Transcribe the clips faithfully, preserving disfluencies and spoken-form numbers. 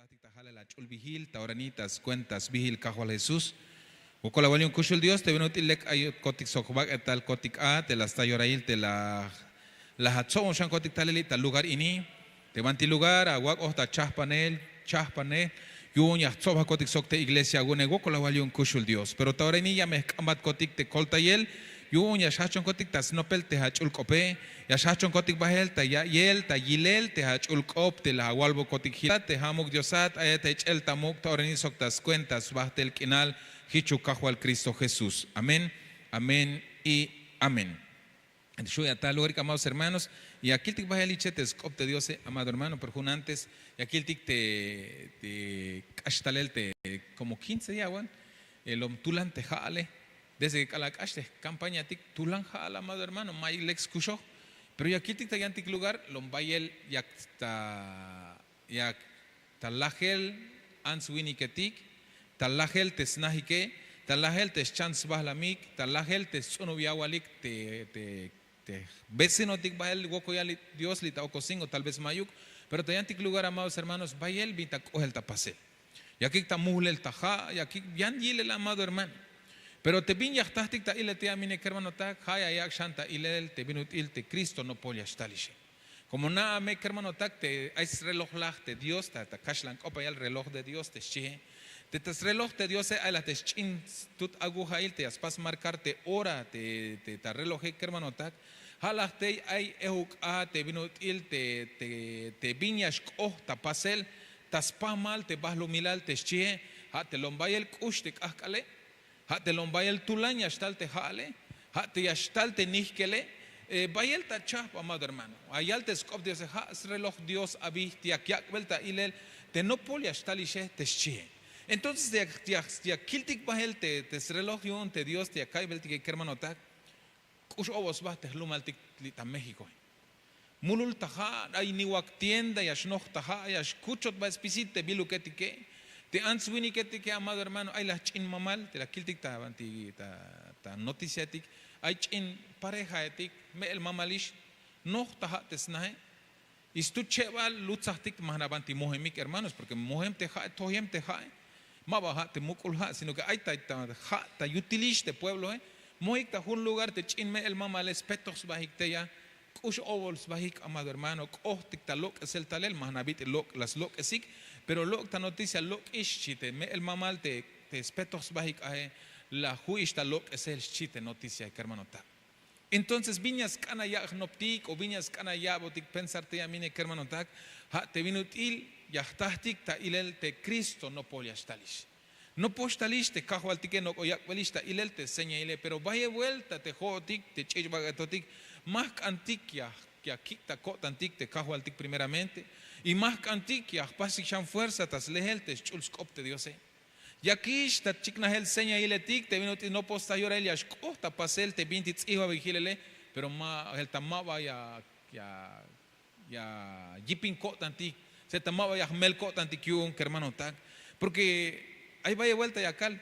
Ja'tik ta jalel ach'ul bijil ta ora ini ta skuenta sbijil kajwal jesús. Wokol awal yu'un kuxul dios te bin ut'il lek ayotkotik sok jbak'etalkotik a te la sta yorail te la la jatsobon xankotik talel li' ta lugar ini. Te banti lugar awak'oj ta chajpanel chajpanel yu'un ya jtsobjakotik sok te iglesia awu'une wokol awal yu'un kuxul dios pero ta ora ini ya me jk'ambatkotik te koltayel. Yu'un ya xjajchonkotik ta snopel te jach'ul k'ope ya xjajchonkotik bahel ta ya'iyel ta yilel te jach'ul k'op te la awalbokotik jila te jamuk diosat ayat ta ich'el ta muk' ta ora ini sok ta skuenta sbajtel k'inal. Jichuk kajwal kristo jesús amén. Amén. Y amén. Xu' ya ta lugar ik amados hermanos. Ya kiltik bahel iche te sk'op te diose amado hermano pero jun antes ya kiltik te k'ax talel te komo kince ya wan. Lom tulan te ja'ale desde ke k'ala' k'ax te jkampañatik tulan ja'al amado hermano may lek skuxoj. Pero ya kiltik ta yantik lugar lom bayel yak ta yak ta lajel ants-winiketik, ta lajel te snajike, ta lajel te xchan sbahlamik, ta lajel te stz'unub yawalik te vecinotik bahel wokol yal dios li' ta okosin o tal vez mayuk. Pero ta yantik lugar amados hermanos bayel bin ta k'ohel ta pasel. Yakik ta muhlel ta ha' yakik yan yilel amado hermano. Pero te bin ya jtahtik ta ilel te ya minik kermanotak ha' ya yak' xan ta ilel te bin ut'il te kristo nopol ya xtalixe. Komo na'a me kermanotak te ay srelojlaj te dios ta kaxlan k'op ya yal reloj de dios te xchihe. Te ta sreloj te diose ay laj te sch'in stut agujail te ya spas markar te ora te ta reloje kermanotak. Ha' laj tey ay ehuk a te bin ut'il te bin ya xk'oht ta pasel ta spahmal te bahlumilal te xchihe. Ha' te lom bayel k'ux te k'ahk'ale. Ha' te lom bayel tulan ya xtal te ha'ale. Ha' te ya xtal te nijkele. Bayel ta chahp amado hermano. Ayal te sk'op diose ha' sreloj dios abi te yak yak'bel ta ilel te nopol ya xtal ixe te xchihe. Entonces te yak kiltik bahel te sreloj yu'un te dios te ya kaybeltike kermanotak. K'ux obol sba te jlumaltik li' ta méxikoe. Mulul ta ha' ay niwak tienda ya xnoj ta ha' ya xkuchot ba spisil te biluketike. Te ants-winiketike amado hermano ay la jch'in mamal te la kiltik ta banti ta noticiaetik. Ay ch'in parejaetik me'el mamalix noj ta ha' te snahe. Y stut chebal lutzajtik ma jna' banti mojemik hermanos porke mojem te ha'e tojem te ha'e. Ma ba ha' te muk'ul ha' sino ke ay ta ha' ta yutilix te puebloe. Mojik ta jun lugar te ch'in me'el mamale spetoj sbahik teya. K'ux obol sbahik amado hermano k'ohtik ta lok'esel talel ma jna' bit'il lok' la slok'esik. Pero lok' ta noticia lok'ix xchi te me'el mamal te spetoj sbahik ahe. La ju'ix ta lok'esel xchi te noticia kermanotak. Entonces bin ya sk'an aya' jnoptik o bin ya sk'an aya'botik pensar te ya mine kermanotak. Ha' te bin ut'il ya jtahtik ta ilel te kristo nopol ya xtalix. Nopol xtalix te kajwaltike nok'o yak'belix ta ilel te señaile pero bayel buelta te ho'otik te ch'ich'bak'etotik. Ma jk'antik ya kik' ta ko'tantik te kajwaltik primeramente. Y ma jk'antik ya jpasik xan fuerza ta slehel te sch'ul sk'op te diose. Yakix ta chiknajel señailetik te bin ut'il nopol sta yorail ya xk'oht ta pasel te bintik ts'ihbabik hilele. Pero ma jelta ma ba ya ya yipin ko'tantik. Jelta ma ba ya jmel ko'tantik yu'un kermanotak. Porke ay bayel buelta ya kal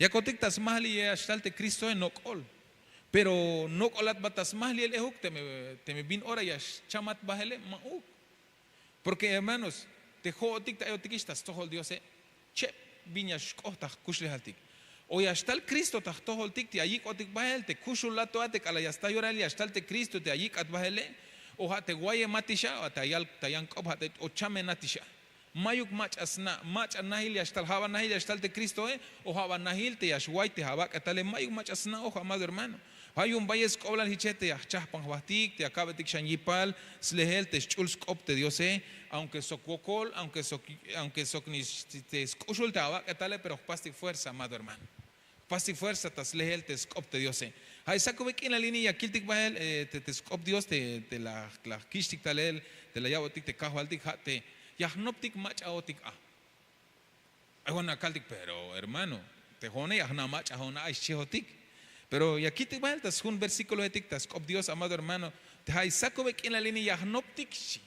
yakotik ta smajliyel ya xtal te kristoe nok'ol. Pero nok'olat ba ta smajliyel ehuk teme bin ora ya xchamat bahele ma'uk. Porke hermanos te ho'otik te ayotikix ta stojol diose. Cheb bin ya xk'oht ta jkuxlejaltik o ya xtal kristo ta jtojoltik te ya yik'otik bahel te kuxulat to a te k'alal ya sta yorail ya xtal te kristo te ya yik'at bahele. O ha' te wayematix a ta yan k'op ha' te o chamenatix a. Mayuk mach'a sna' mach'a nahil ya xtal ha' ba nahil ya xtal te kristoe. O ha' ba nahil te ya xway te abak'etale mayuk mach'a sna'oj amado hermano. Ha' yu'un bayel sk'oblal hiche te ya jchahpan jbahtik te ya ka'betik xan yipal slehel te sch'ul sk'op te diose. Aunke sok wokol aunke sok ni te sk'uxul te abak'etale pero jpastik fuerza amado hermano. Jpastik fuerza ta slehel te sk'op te diose. Ha' sakube k'inal ini ya kiltik bahel te sk'op dios te la jkich'tik talel te la ya'botik te kajwaltik ha' te ya jnoptik mach'aotik a. Ay wan akaltik pero hermano te jo'one ya jna' mach'ajon a ay xchijotik. Pero ya kiltik bahel ta sjun versíkulohetik ta sk'op dios amado hermano te ha' sakube k'inal ini ya jnoptik xchi.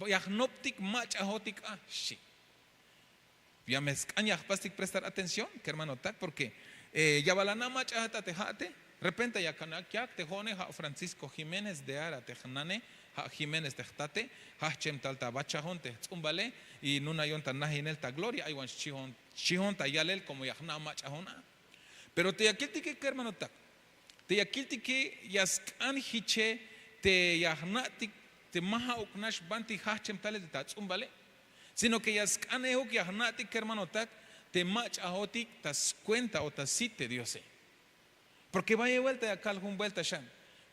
Ya jnoptik mach'ajotik a xchi. Ya me sk'an ya jpastik prestar atención kermanotak porke ya bal ana' mach'ajat a te ha'ate. Repente ya kanak yak te jo'one ha' francisco jiménez de ara te jnane. Ja' jimenes te jtate, jajchem tal ta bachajon te jts'umbale, y nunayon ta najinel ta gloria. Ay wan xchijon ta yalel komo ya jna' mach'ajon a. Pero te ya kiltike kermanotak, te ya kiltike ya sk'an jiche te ya jna'tik te ma ja'uk nax banti jajchem talel te ta ts'umbale, sino ke ya sk'an ejuk ya jna'tik kermanotak te mach'ajotik ta skuenta o ta sit te diose. Porke bayel buelta ya kal jun buelta xan,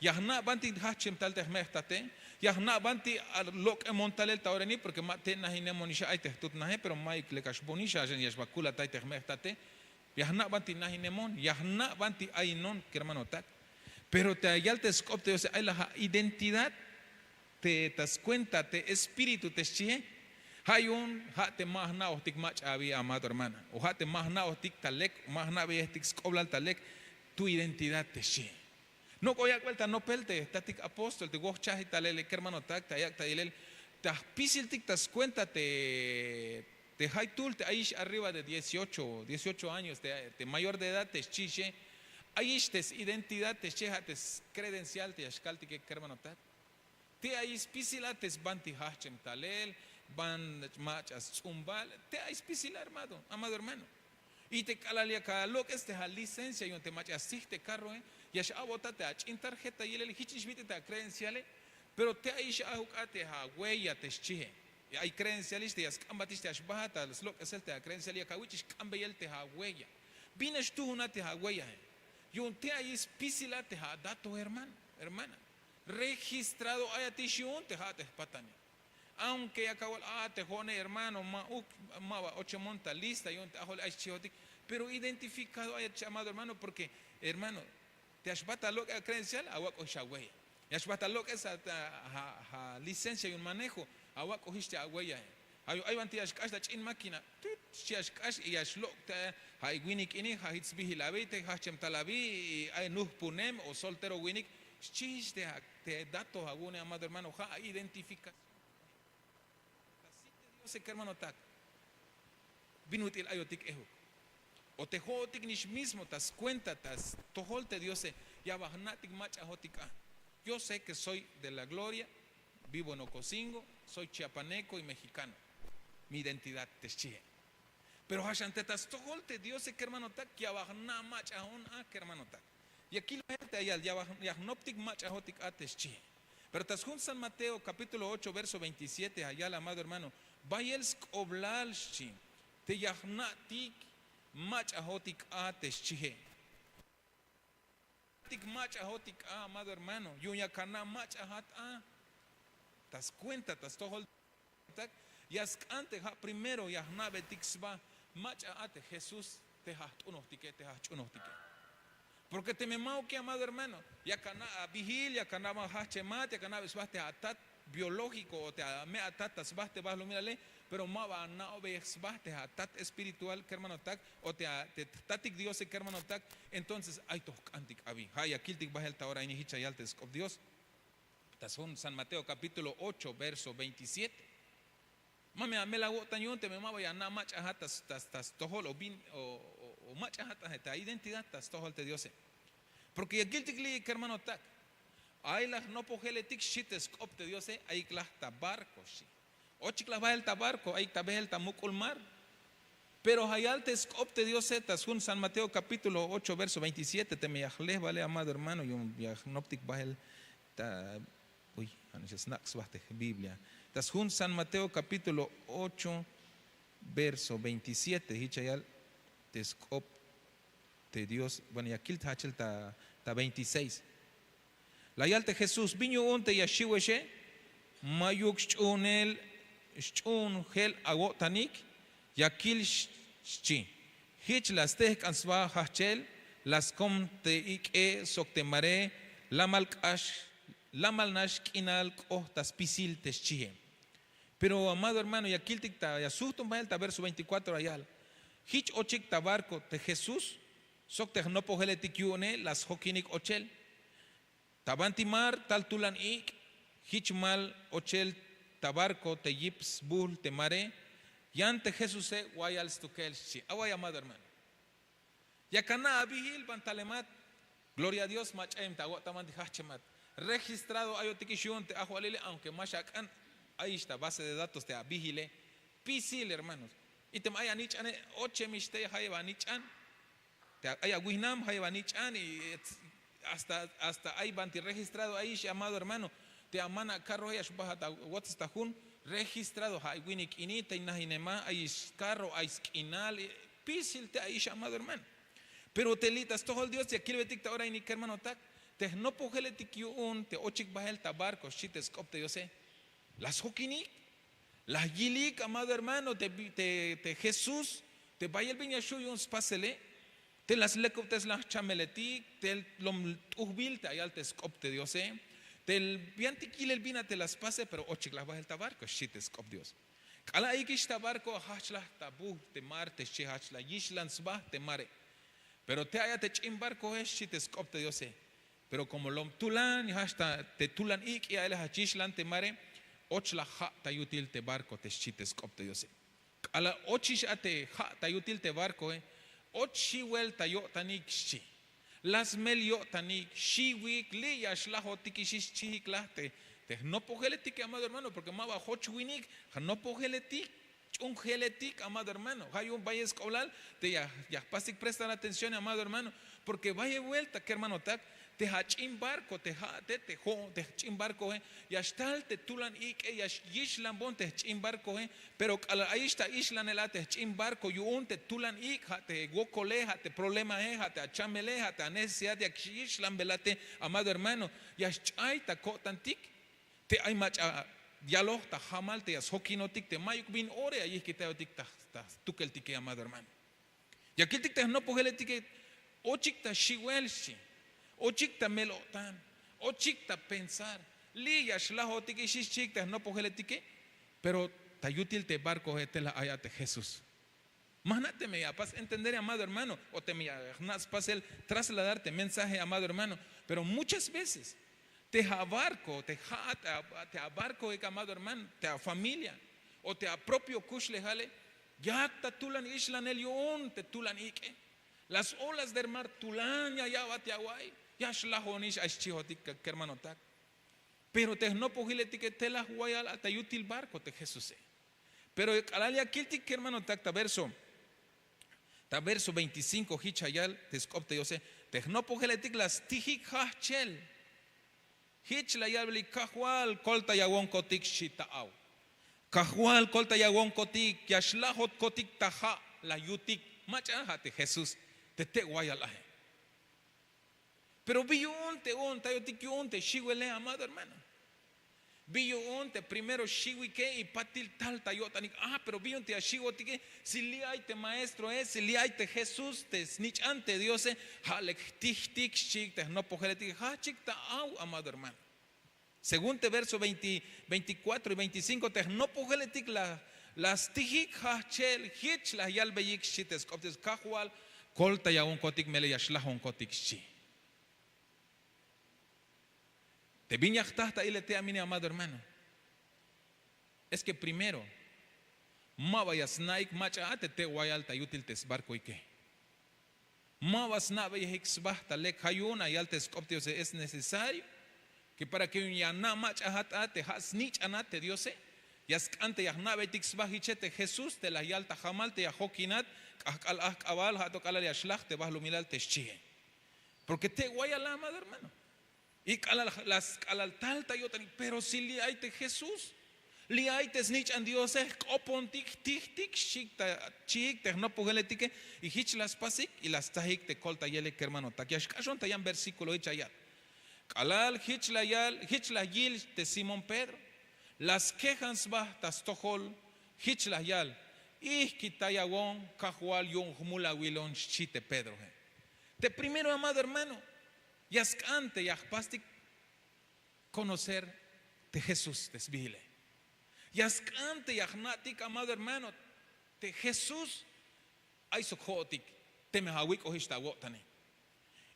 ya jna' banti jajchem tal te jme'jtate, ya jna' banti lok'emon talel ta oreni porke ma te najinemon ixa ay te jtut naje pero mayuk lek ax boni xa ya xba kulatay te jme'jtate. Ya jna' banti najinemon, ya jna' banti ayinon kermanotak. Pero te yal te sk'op te diose ay la ja' identidad te ta skuenta te espíritu te xchie. Ja' yu'un ja' te ma jna'ojtik mach'a abi amado hermana, o ja' te ma jna'ojtik ta lek, ma jna'beyejtik sk'oblal ta lek. Tu identidad te xchie. Nok'o yak'bel ta nopel te jtatik apóstol te wojchaji talel kermanotak ta yak' ta yilel, ta jpisiltik ta skuenta te te jaytul te ayix arriba de dieciocho años te mayor de edad te xchixe. Ayix te sidentidad te xche ja' te skredencial te ya xkaltike kermanotak. Te ayix spisil a te sbanti jajchem talel, ban mach'a sts'umbal, te ayix spisil a hermano, amado hermano. Y te k'alal yak alok'es te alicencia yu'un te mach'a ya stsij te karroe, ya x'a'bot a te ach'in tarjeta yilel jich nix bit'il te akredenciale. Pero te ayix ajuk a te aweya te xchie. Ay kredencialix te ya sk'ambatix te axbajat ta slok'esel te akredencial yak awich'ix k'ambeyel te aweya. Bin nax tujun a te aweyae? Yu'un te ayix spisil a te adato hermano, hermana. Registrado ayatix yu'un te ja' te jpatane. Aunke yak awal a te jo'one hermano, ma'uk, ma ba ochemon ta lista yu'un te ajole ay xchijotik. Pero identifikado ayatix amado hermano porke hermano, te ya xbajt alok'es akredencial awak'ojix aweya. Ya xbajt alok'es alicencia yu'un manejo, awak'ojix te aweyae. Ay banti ya xk'ax ta ch'in mákina, xchi ya xk'ax y ya xlok' te ja' winik ini ja' jich sbijil abi te jajchem tal abi, y ay nujpunem o soltero winik. Xchijix te dato awu'une amado hermano ja' aidentificación. Ta sit te diose kermanotak, bin ut'il ayotik ejuk? O te jo'otik nix mismo ta skuenta ta stojol te diose ya ba jna'tik mach'ajotik a. Yo sé ke soy de la gloria, vivo en ocosingo, soy chiapaneco y mexicano. Mi identidad te xchie. Pero ja' xan te ta stojol te diose kermanotak ya ba jna' mach'ajon a kermanotak. Ya kil bahel te ayal ya jnoptik mach'ajotik a te xchie. Pero ta sjun san mateo kapítulo ocho verso veintisiete ayal amado hermano, bayel sk'oblal xchi, te ya jna'tik mach'ajotik a te xchie. Tik mach'ajotik a amado hermano, yu'un yak ana' mach'ajat a ta skuenta ta stojol tak. Ya sk'an te ja' primero ya jna'betik sba mach'a a te jesús te ja' jt'unojtike te ja' jch'unojtike. Porke teme ma'uke amado hermano, yak ana' abijil yak ana' ba jajchemat yak ana'be sba te atat biológiko o te ame'atat ta sba te bahlumilale. Pero ma ba ana'obeyej sba te atat espiritual kermanotak o te jtatik diose kermanotak. Entonces ay to jk'antik abi ja' ya kiltik bahel ta ora ini jich ya yal te sk'op dios. Ta sjun san mateo kapítulo ocho verso veintisiete. Ma me amel awo'tan yu'un teme ma ba ya ana' mach'ajat ta stojol o bin o mach'ajat ta identidad ta stojol te diose. Porke ya kiltik li'ik kermanotak, ay la jnopojeletik xchi te sk'op te diose ayik la ta barko xchi. Ochik la bahel ta barko ayik ta behel ta muk'ul mar. Pero ja' yal te sk'op te diose ta sjun san mateo kapítulo ocho verso veintisiete teme ya jlejbale amado hermano yu'un ya jnoptik bahel ta uy ja' nix ya snak' sba te biblia. Ta sjun san mateo kapítulo ocho verso veintisiete jich ya yal te sk'op te dios. Bueno ya kil ta jachel ta veintiséis. La yal te jesús bin yu'un te ya xiwexe? Mayuk xch'uunel xch'uunjel awo'tanik. Ya kil xchi. Jich la stejk'an sba jajchel la skom te ik'e sok te mare. Lamal k'ax lamal nax k'inal k'oht ta spisil te xchie. Pero amado hermano ya kiltik ta ya sujtun bahel ta verso veinticuatro la yal, jich ochik ta barko te jesús sok te jnopojeletik yu'une la sjokinik ochel. Ta banti mar tal tulan ik' jich mal ochel ta barko te yip sbuhl te mare. Yan te jesuse wayal stukel xchi. Away amado hermano, yak ana' abihil ban talemat. Gloria a dios mach'a em ta awo'tan ban ti jajchemat. Registrado ayotikix yu'un te ajwalile, aunke ma xak'an, ayix ta base de datos te abijile. Spisil hermanos. Y teme ay anich'ane, ochemix te jayeb anich'an. Te ay awijnam jayeb anich'an y hasta ay banti registrado ayix amado hermano. Te amana' karroje ya xbajat awotzes ta jun registrado ja' ay winik ini te najinema ayix karro ay sk'inal. Spisil te ayix amado hermano. Pero te li' ta stojol dios ya kilbetik ta ora ini kermanotak, te jnopojeletik yu'un te ochik bahel ta barko xchi te sk'op te diose. La sjokinik, la yilik amado hermano te jesús, te bayel bin ya xhu' yu'un spasele. Te la slekubteslan jchameletik te lom t'ujbil te ayal te sk'op te diose. Te yantik yilel bin a te la spase pero ochik la bahel ta barko xchi te sk'op dios. K'alal ayikix ta barko ajahch la ta buh te mar te xchi hahch la yixlan sba te mare. Pero te ay a te ch'in barkohe xchi te sk'op te diose. Pero komo lom tulan ya hahch ta te tulan ik' ya a'lej hach yixlan te mare, och la ha' ta yutil te barko te xchi te sk'op te diose. K'alal ochix a te ha' ta yutil te barkohe, och xiwel ta yo'tanik xchi. La smel yo'tanik xiwik li' ya xlajotikixix xchihik la te jnopojeletike amado hermano porke ma ba joch winik. Jnopojeletik, ch'uunjeletik amado hermano ha yu'un bayel sk'oblal te ya jpastik prestar atención amado hermano. Porke bayel buelta kermanotak, te ha ch'in barko te ha' te te ho' te ch'in barkohe, ya xtal te tulan ik'e ya xyixlanbon te jch'in barkohe. Pero k'alal ayix ta ixlanel a te jch'in barko yu'un te tulan ik' ha' te wokole ha' te problemahe ha' te achamele ha' te anecesidad ya xyixlanbelate, amado hermano, ya xch'ay ta ko'tantik. Te ay mach'a yaloj ta jamal te ya sjokinotik te mayuk bin ora ya yijkitayotik ta stukeltike amado hermano. Ya kiltik te jnopojeletike, ochik ta xiwel xchi, ochik ta mel-o'tan, ochik ta pensar. Li' ya xlajotikixix xchihik te jnopojeletike. Pero ta yutil te barkohe te la ay a te jesús. Ma jna' teme ya apas entender amado hermano o teme ya jna' spasel trasladar te mensaje amado hermano. Pero muchas veces te abarko te ha'at te abarkohik amado hermano te afamilia o te apropio kuxlejale, yak ta tulan ixlanel yu'un te tulan ik'e. Las olas del mar tulan ya ya'bat ya awa'iy, ya xlajonix ay xchihotik kermanotak. Pero te jnopojiletike te la jwayal a ta yutil barko te jesuse. Pero k'alal ya kiltik kermanotak ta verso ta verso veinticinko hich ya yal te sk'op te diose, te jnopojeletik la stijik jajchel. Hich la yalbelik kajwal koltayawonkotik xchi ta aw. Kajwal koltayawonkotik ya xlajotkotik ta ha' la yutik. Mach'a ha' te jesús te te' wayal ahe. Pero bi yu'un te o'ontayotik yu'un te xiwele amado hermano. Bi yu'un te primero xiwike y patil tal ta yo'tanik a pero bi yu'un te ya xiwotike. Si li' ay te maestroe si li' ay te jesús te snich'an te diose, ha lek jtijtik xchiik te jnopojeletike jajchik ta aw amado hermano. Según te verso veinticuatro y veinticinko te jnopojeletik la stijik jajchel hich la yalbeyik xchi te sk'op te dios kajwal, koltayawonkotik melel ya xlajonkotik xchi. Te bin ya jta ta ilel te amine amado hermano, es ke primero ma ba ya sna'ik mach'a a te te' wayal ta yutil te sbarkohike. Ma ba sna'beyejik sba ta lek ha yu'un ya yal te sk'op te diose es necesario ke para ke yu'un ya na' mach'ahat a te ha snich'anat te diose, ya sk'an te ya jna'beytik sba hiche te jesús te la yal ta jamal te ya jokinat k'ahk'al ahk'abal ha to k'alal ya xlaj te bahlumilal te xchihe. Porke te' wayal a amado hermano, y k'alal tal ta yo'tanik pero si li' ay te jesús, li' ay te snich'an diose jk'opontik jtijtik xchiik ta chiik te jnopojeletike. Y hich la spasik y la stsajik te koltayele kermanotak ya xk'axon ta yan versíkulo hich ya yal. K'alal hich la yal hich la yil te simón pedro, la skejan sba ta stojol, hich la yal, ihkitayawon kajwal yu'un jmulawilon xchi te pedrohe. Te primero amado hermano, ya sk'an te ya jpastik konocer te jesús te sbihile. Ya sk'an te ya jna'tik amado hermano, te jesús ay sok ho'otik teme awik'ojix ta awo'tane.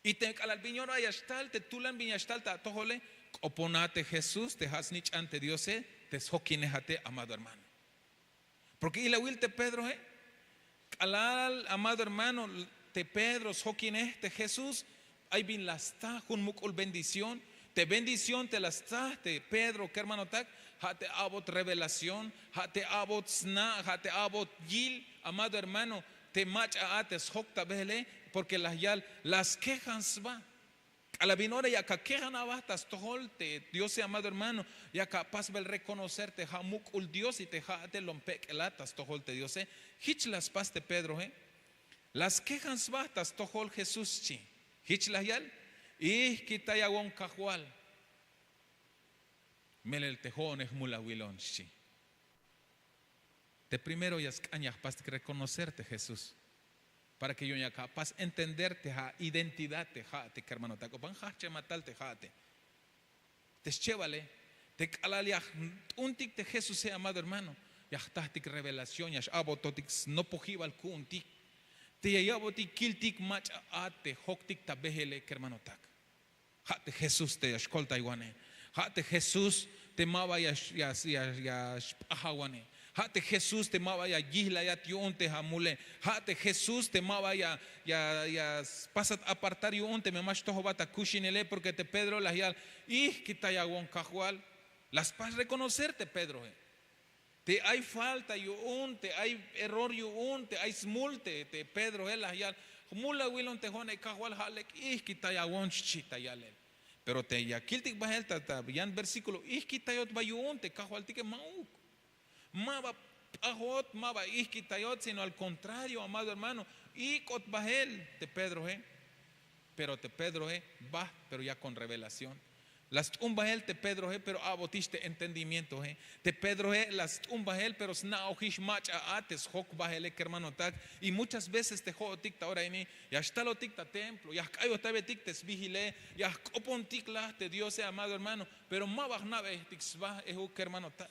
Y teme k'alal bin yo'nora ya xtal te tulan bin ya xtal ta atojole, k'opona te jesús te ha snich'an te diose te sjokinejate amado hermano. Porke ilawil te pedrohe, k'alal amado hermano, te pedro sjokinej te jesús, ay bin la sta jun muk'ul bendición. Te bendición te la stsaj te Pedro kermanotak, ja' te a'bot revelación, ja' te a'bot sna', ja' te a'bot yil, amado hermano, te mach'a a te sjok ta bejele. Porke la yal, la skejan sba. K'alal bin ora yak akejan aba ta stojol te Diose, amado hermano, yak apasbel reconocer te ja' muk'ul Dios y te ja' te lom pek'elat ta stojol te Diose. Jich la spas te Pedroe. La skejan sba ta stojol Jesús xchi. Jich la yal: Ijkitayawon Kajwal, melel te jo'one jmulawilon xchi. Te primero ya sk'an ya jpastik reconocer te Jesús, para que yu'un yak apas entender te ja' identidad te ja'ate kermanotak, o ban jajch'emat tal te ja'ate. Te schebale, te k'alal ya jt'untik te Jesuse, amado hermano, ya jtajtik revelación, ya x-a'bototik snopojibal ku'untik. Te ya ya'botik kiltik mach'a a te joktik ta bejele kermanotak. Ja' te Jesús te ya xkoltaywanej. Ja' te Jesús te ma ba ya xp'ajawanej. Ja' te Jesús te ma ba ya yijlayat yu'un te amule. Ja' te Jesús te ma ba ya spasat apartar yu'un teme ma xtojobat akuxinele. Porke te Pedro la yal: Ijkitayawon Kajwal. La spas reconocer te Pedroe. Te ay falta yu'un, te ay error yu'un, te ay smul te Pedroe, la yal: Jmulawilon te jo'one Kajwal, ja' lek ijkitayawon xchi ta yalel. Pero te ya kiltik bahel ta yan versíkulo, ijkitayot ba yu'un te Kajwaltike, ma'uk. Ma ba p'ajot, ma ba ijkitayot, sino al contrario, amado hermano, ik'ot bahel te Pedroe. Pero te Pedroe, baht, pero ya kon revelación. La st'un bahel te Pedroe, pero a'botix te entendimientoe. Te Pedroe la st'un bahel, pero sna'ojix mach'a a te sjok bahele kermanotak. Y muchas veces te jo'otik ta ora ini ya xtalotik ta templo, ya jk'ayojtabetik te sbijile, ya jk'opontik laj te Diose, amado hermano, pero ma ba jna'beyejtik sba ejuk kermanotak.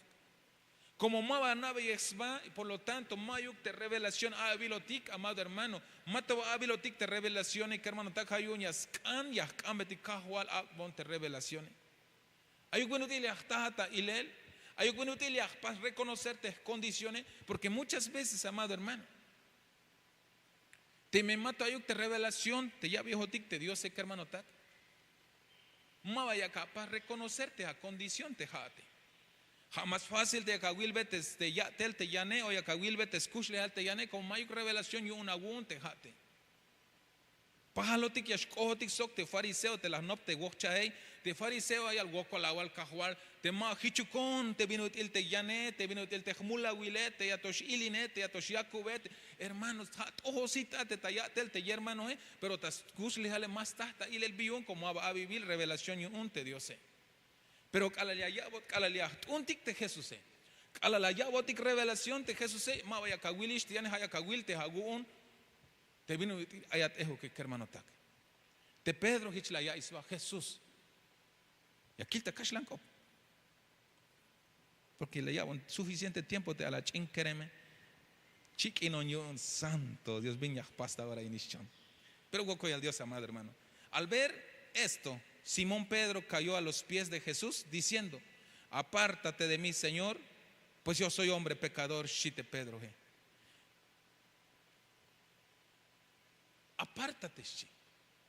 Komo ma ba jna'beyej sba, por lo tanto mayuk te revelación awilotik, amado hermano. Ma to ba awilotik te revelacione kermanotak, ja' yu'un ya sk'an ya jk'anbetik Kajwal, ak'bon te revelacione. Ayuk bin ut'il ya jtajat ta ilel, ayuk bin ut'il ya jpas reconocer te jkondicione. Porke muchas veces, amado hermano, teme ma to ayuk te revelación te ya'beyojotik te Diose kermanotak, ma ba yak apas reconocer te akondición te ja'ate. Ja' más fácil te yak awilbe te ya'tel te yane o yak awilbe te skuxlejal te yane, komo mayuk revelación yu'un awu'un te ja'ate. Pajalotik ya xk'ojotik sok te fariseo te la jnop te wokchajey. Te fariseo ay yal: Wokol awal Kajwal, te ma jichukon te bin ut'il te yane, te bin ut'il te jmulawile, te ya to x-iline, te ya to x-yakube. Hermanos, ja' t'ojosit a te ta ya'tel te yermanoe, pero ta skuxlejale ma staj ta ilel. Bi yu'un? Komo ma ba awibil revelación yu'un te Diose. Pero k'alal ya ya'bot, k'alal ya jt'untik te Jesuse, k'alal ya ya'botik revelación te Jesuse, ma ba yak awilix te yane, ja' yak awil te awu'un te bin ut'il ayat ejuke kermanotak. Te Pedro jich la ya'iy sba: Jesús, ya kil ta kaxlan k'op. Porke la ya'bon suficiente tiempo te ala ch'in kereme. Chik'inon yu'un. Santo Dios, bin ya jpas ta ora ini xchon. Pero wokolyal Dios, amado hermano. Al ver esto, Simón Pedro cayó a los pies de Jesús diciendo: Apártate de mí, Señor, pues yo soy hombre pecador. Xchi te Pedroe. Apártate, xchi.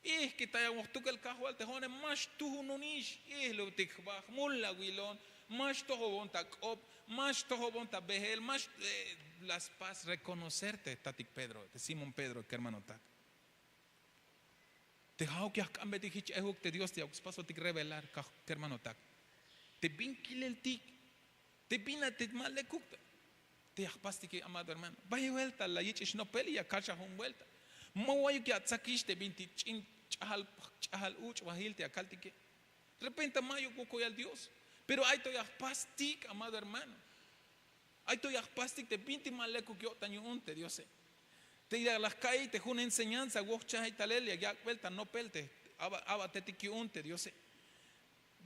Ijkitayawon jtukel Kajwal, te jo'one ma xtujununix. Ijlutik jba, jmulawilon, ma xtojobon ta k'op, ma xtojobon ta behel, ma x- eh, la spas reconocer te tatik Pedro, te Simón Pedro kermanotak. Te ja'uk ya jk'anbetik jich ejuk te Dios te ya spasotik revelar kermanotak. Te bin kileltik, te bin a te ma lekuk, te ya jpastike, amado hermano. Bayel buelta la yich'ix nopel y ya kal xa jun buelta. Ma wayuk ya atsakix te bintik ch'in ch'ajal, ch'ajal uch'bajil te ya kaltike. Repente mayuk, wokolyal Dios. Pero ay to ya jpastik, amado hermano. Ay to ya jpastik te bintik ma lekuk yo'tan yu'un te Diose. Te ya la jka'iy te jun enseñanza wojchajay talel ya yak'bel ta nopel te aba- abatetik yu'un te Diose.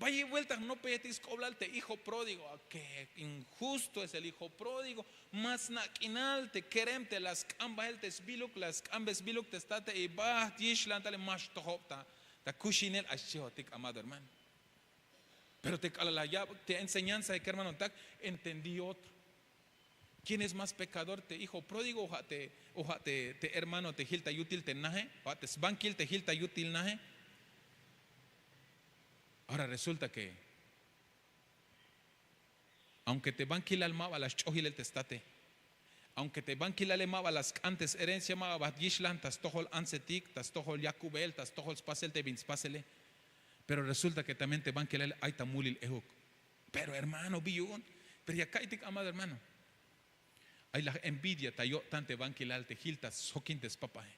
Bayel buelta jnopejetik sk'oblal te hijo pródigo. Ah, qué injusto es el hijo pródigo. Ma sna' k'inal te kerem te la sk'an bahel te sbiluk, la sk'anbe sbiluk te state, y baht yixlan tale, ma xtojob ta, ta kuxinel, a xchijotik, amado hermano. Pero te k'alal la ya'bot te enseñanza kermanotak, entendí otro. ¿Quién es más pecador, te hijo pródigo o ja' te, o ja' te, te hermano te jil ta yutil te naje, o ja' te sbankil te jil ta yutil naje? Ahora resulta ke aunke te bankilal ma ba la sch'ojilel te state, aunke te bankilale ma ba la sk'an te s-herencia, ma ba yixlan ta stojol antsetik, ta stojol yakubel, ta stojol spasel te bin spasele. Pero resulta ke también te bankilale ay ta mulil ehuk. Pero hermano, bi yu'un? Pero ya ka'iytik, amado hermano, ay laj envidia ta yo'tan te bankilal te jil ta sjokin te spapae.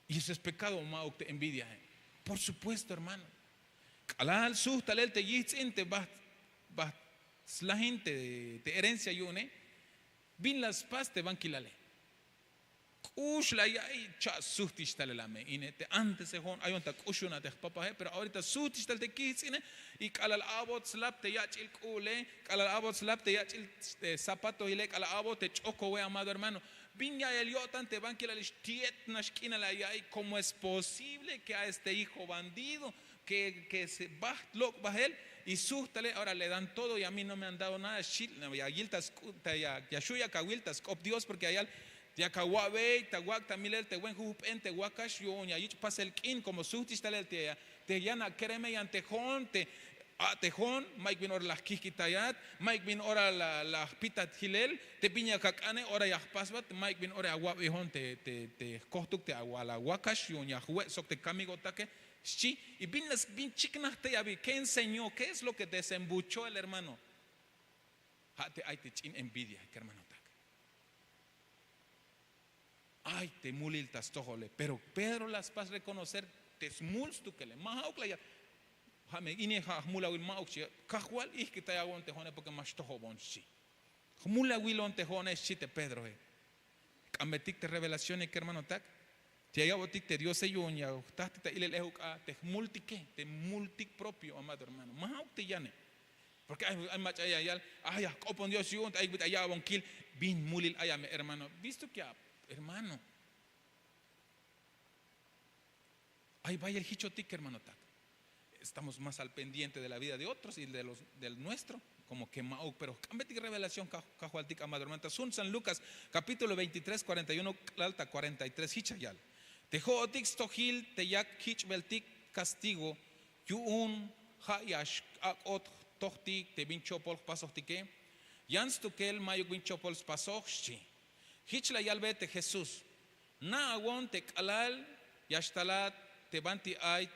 Y eso es pecado, ma'uk te envidiae? Por supuesto, hermano. K'alal sujt talel te yijts'in te bajt, bajt slajin te herencia yu'une, bin la spas te bankilale? K'ux la ya'iy, cha' sujtix talel a me ine. Te antese jo'on ayon ta k'ux yu'un a te jpapaje, pero ahorita sujtix tal te kijts'ine. Y k'alal a'bot slap te yach'il k'u'ule, k'alal a'bot slap te yach'il, eh, zapatojile, k'alal a'bot te ch'okowe, amado hermano. Bin ya'iyel yo'tan te bankilal? Xti'et nax k'inal a ya'iy. ¿Cómo es posible que a este hijo bandido que, que se bajt lok' bajel y sujt talel, ahora le dan todo y a mí no me han dado nada? Xchi, ya yil ta sk'u-, ta ya, ya xu' yak awil ta sk'op Dios, porque ya yal, yak awa'bey ta wak'tamilel te buen jujp'en te wakax yu'un ya yich' pasel k'in, como sujtix talel te, te yan akereme, yan te jo'on te, a te jo'on, mayuk bin ora la jkijkitayat, mayuk bin ora la, la jpitat jilel, te bin yak ak'ane ora ya jpasbat, mayuk bin ora ya awa'bey jo'on te, te, te jkojtuk te awal awakax yu'un ya jwe' sok te kamigo'take, xchi. Y bin la, bin chiknaj tey abi? ¿Qué enseñó? ¿Qué es lo que desembuchó el hermano? Ja' te ay te ch'in envidia, kermanotak. Ay te mulil ta stojole, pero Pedro la spas reconocer te smul stukele. Ma ja'uk la yal, ja' me ine ja' jmulawil, ma'uk xchi. Kajwal, ijkitay awon te jo'one porque ma xtojobon, xchi. Jmulawilon te jo'one, xchi te Pedroe. K'ambetik te revelacione, kermanotak. Te ya ya'botik te Diose yu'un ya jtajtik ta ilel ehuk a te jmultike, te multik propio, amado hermano. Ma ja'uk te yane. Porque ay, ay mach'a ya yal, ay, ya jk'opon Dios yu'un, ay bit ay ya'bon kil. Bin mulil ay a me hermano? Bistuk ya, hermano. Ay bayel jichotik, kermanotak. Estamos más al pendiente de la vida de otros y de los, del nuestro, como que ma'uk. Pero jk'ambetik revelación kaj-, kajwaltik, amado hermano. Ta sjun San Lucas, capítulo veintitrés, cuarenta y uno k'alal ta cuarenta y tres, jich ya yal: Te jo'otik stojil te yak kich'beltik castigo yu'un ja' ya x-ak'ot jtojtik te bin chopol jpasojtike, yan stukel mayuk bin chopol spasoj, xchi. Jich la yalbe te Jesús: Na'awon te k'alal ya xtalat te banti ay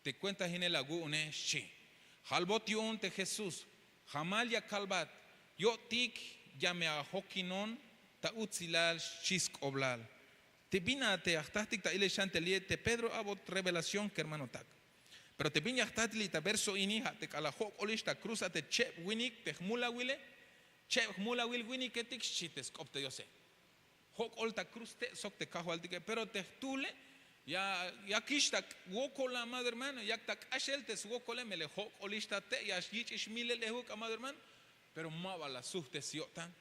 te kuentajinel awu'une, xchi. Jalbot yu'un te Jesús: Jamal ya kalbat, yo'tik ya me ajokinon ta utsilal, xchi sk'oblal. Te bin a te ya jtajtik ta ilel xan te li'e, te Pedro a'bot revelación, kermanotak. Pero te bin ya jtajtik li' ta verso ini, ja' te k'alal jok'olix ta cruz a te cheb winik te jmulawile, cheb jmulawil winiketik, xchi te sk'op te Diose. Jok'ol ta cruz te' sok te kajwaltike, pero te jtule ya, yakix ta wokol, amado hermano, yak ta k'axel te swokole, melel jok'olix ta te', ya yich'ix milel ehuk, amado hermano. Pero ma ba la sujtes yo'tan.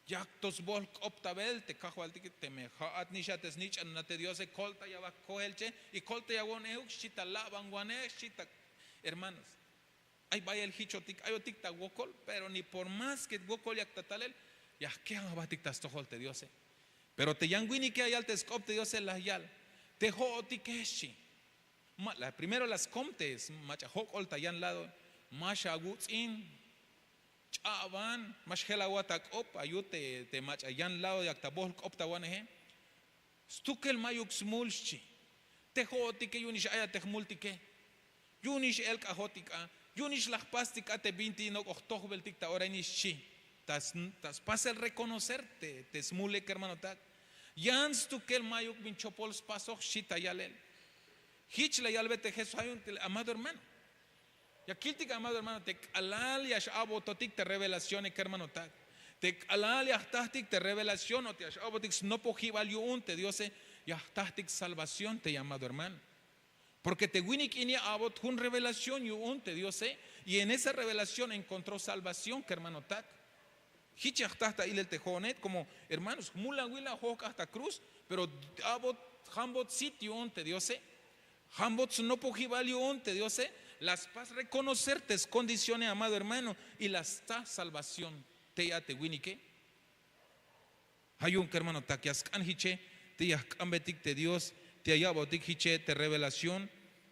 Yak to sbo jk'optabel te kajwaltike: Teme ja'at nix a te snich'ananat te Diose, koltaya ba kojel che y koltayawon ehuk, xchi ta labanwanej, xchi ta. Hermanos, ay bayel jichotik ayotik ta wokol, pero ni por más que wokol yak ta talel, ya jkejaj jbatik ta stojol te Diose. Pero te yan winike ya yal te sk'op te Diose, la yal: Te jo'otike, xchi. Ma, la, primero la skom te s-, mach'a jok'ol ta yan lado, ma xawuts'in, ch'a'ban, ma xjel awat ak'op, ayut te, te mach'a yan lado yak ta bo jk'optawaneje. Stukel mayuk smul, xchi. Te jo'otike yu'unix ay a te jmultike. Yu'unix elk'ajotik a, yu'unix la jpastik a te binti nok'o jtojbeltik ta ora ini, xchi. Ta s-, ta spasel reconocer te, te smule, kermanotak. Yan stukel mayuk bin chopol spasoj, xchi ta yalel. Jich la yalbe te Jesús, ja' yu'un te, amado hermano. Ya kiltik, amado hermano, te k'alal ya x-a'bototik te revelacione, kermanotak. Te k'alal ya jtajtik te revelación o te ya x-a'botik snopojibal yu'un te Diose, ya jtajtik salvación tey, amado hermano. Porque te winik ini a'bot jun revelación yu'un te Diose, y en esa revelación encontró salvación, kermanotak. Jich ya jta ta ilel te jo'one, como hermanos, jmulawil a jojk'aj ta cruz, pero a'bot, jambot sit yu'un te Diose, jambot snopojibal yu'un te Diose, la spas reconocer te scondiciones, amado hermano, y la sta salvación tey a te winike. Ja' yu'un kermanotak, ya sk'an jiche te ya jk'ambetik te Dios, te ya ya'botik jiche te revelación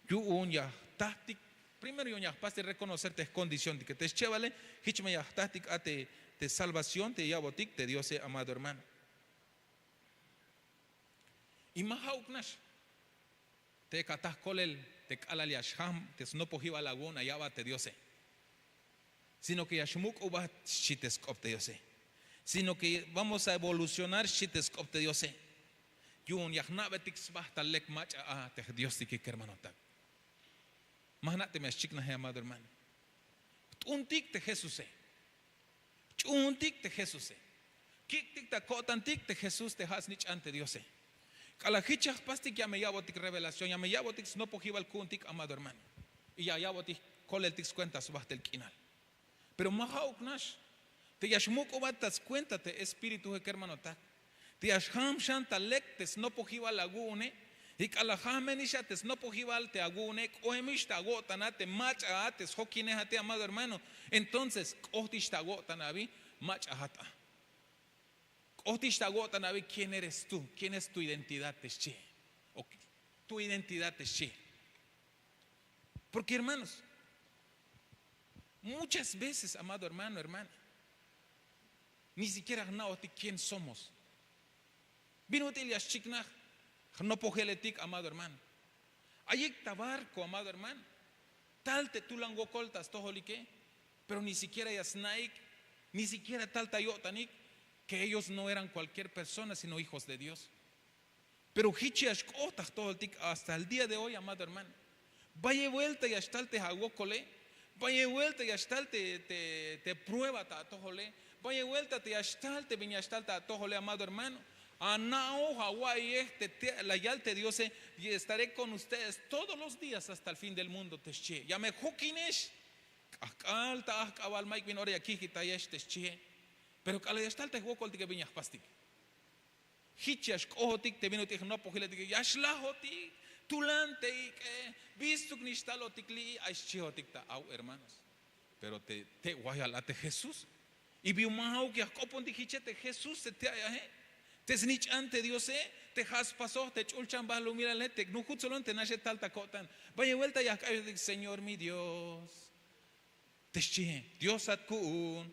yu'un ya Jtajtik, primero yu'un ya jpastik rekonocer te jkondición tik te xchebale. Jich me ya jtajtik a te salvación te ya ya'botik te diose, amado hermano. Y ma ja'uk nax te ka ta jkolel te k'alal ya xjam te snopojibal awu'un aya'bat te diose, sino ke ya xmuk'ubat xchi te sk'op te diose, sino ke vamos a evolucionar xchi te sk'op te diose. Yu'un ya jna'betik sba ta lek mach'a a te jdiostike kermanotak. Ma jna' teme ya xchiknaje, amado hermano. Jt'untik te jesuse. Ch'uuntik te jesuse. Kik'tik ta ko'tantik te jesús te ja' snich'an te diose. K'alal jich ya jpastik ya me ya'botik revelación, ya me ya'botik snopojibal ku'untik, amado hermano. Y ya ya'botik koleltik skuenta sbajtel k'inal. Pero ma ja'uk nax te ya xmuk'ubat ta skuenta te espirituje kermanotak, te ya xjam xan ta lek te snopojibal awu'une. Y k'alal jajmenix a te snopojibal te awu'une, k'oemix ta awo'tan a te mach'a a te sjokinejate, amado hermano. Entonces k'ohtix ta awo'tan abi mach'a jat a. K'ohtix ta awo'tan abi quién eres tú, quién es tu identidad te xchie. O tu identidad te xchie. Porque hermanos, muchas veces, amado hermano, hermana, ni siquiera jna'ojtik quién somos. Bin ut'il ya xchiknaj jnopojeletik, amado hermano. Ayik ta barco, amado hermano, tal te tulan wokol ta stojolike, pero ni siquiera ya sna'ik, ni siquiera tal ta yo'tanik que ellos no eran cualquier persona sino hijos de Dios. Pero jich ya xk'oht ta jtojoltik hasta el día de hoy, amado hermano. Bayel buelta ya xtal te awokole, bayel buelta ya xtal te prueba ta atojole, bayel buelta te ya xtal te bin ya xtal ta atojole, amado hermano. Ana'oj awa'iyej te la yal te diose: y estaré con ustedes todos los días hasta el fin del mundo, te xchie. Ya me jokinex k'ajk'al ta ajk'abal, mayuk bin ora ya kijkitayex, te xchie. Pero k'alal ya xtal te jwokoltike, bin ya jpastik. Jich ya xk'ohotik te bin ut'il jnopojiletike, ya xlajotik, tulan te ik'e, bistuk nix talotik li'i, ay xchihotik ta aw, hermanos. Pero te te' wayal a te jesús. Y bin ma ja'uk ya jk'opontik jiche te jesús te te ay aje, te snich'an te diose, te ja' spasoj te ch'ulchan balumilale, te nujutsolon te naxe tal ta ko'tan. Bayel buelta ya jk'ayotik: señor mi dios, te xchihe, diosat ku'un,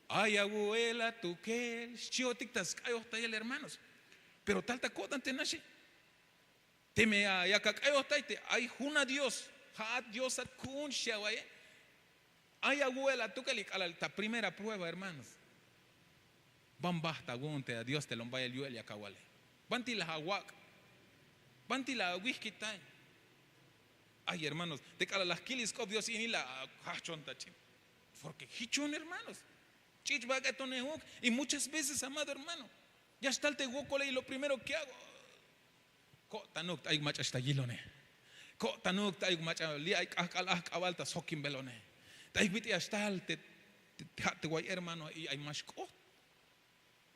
ay awu'el atukel, xchihotik ta sk'ayojtayel, hermanos. Pero tal ta ko'tan te naxe, teme ya ak'ayojtay te ay jun adios, ja'at diosat ku'un, xchi awa'iye. Ay awu'el atukel. Y k'alal ta primera prueba, hermanos, ban bajt awu'un te adios te lom bayel yu'el yak awale. Banti la awak', banti la awijkitay. Ay hermanos, te k'alal la jkil sk'op dios ini, la ajchon ta ch'in. Porque jichon, hermanos, ch'ich' bak'etonejuk. Y muchas veces, amado hermano, ya xtal te wokole y lo primero que hago, ko'tanuk ta ayuk mach'a xta yilone, ko'tanuk ta ayuk mach'a li' ay k'ajk'al ajk'abal ta sjokinbelone, ta ayuk bit'il ya xtal te ja' te way hermano, y ay ma xk'oht.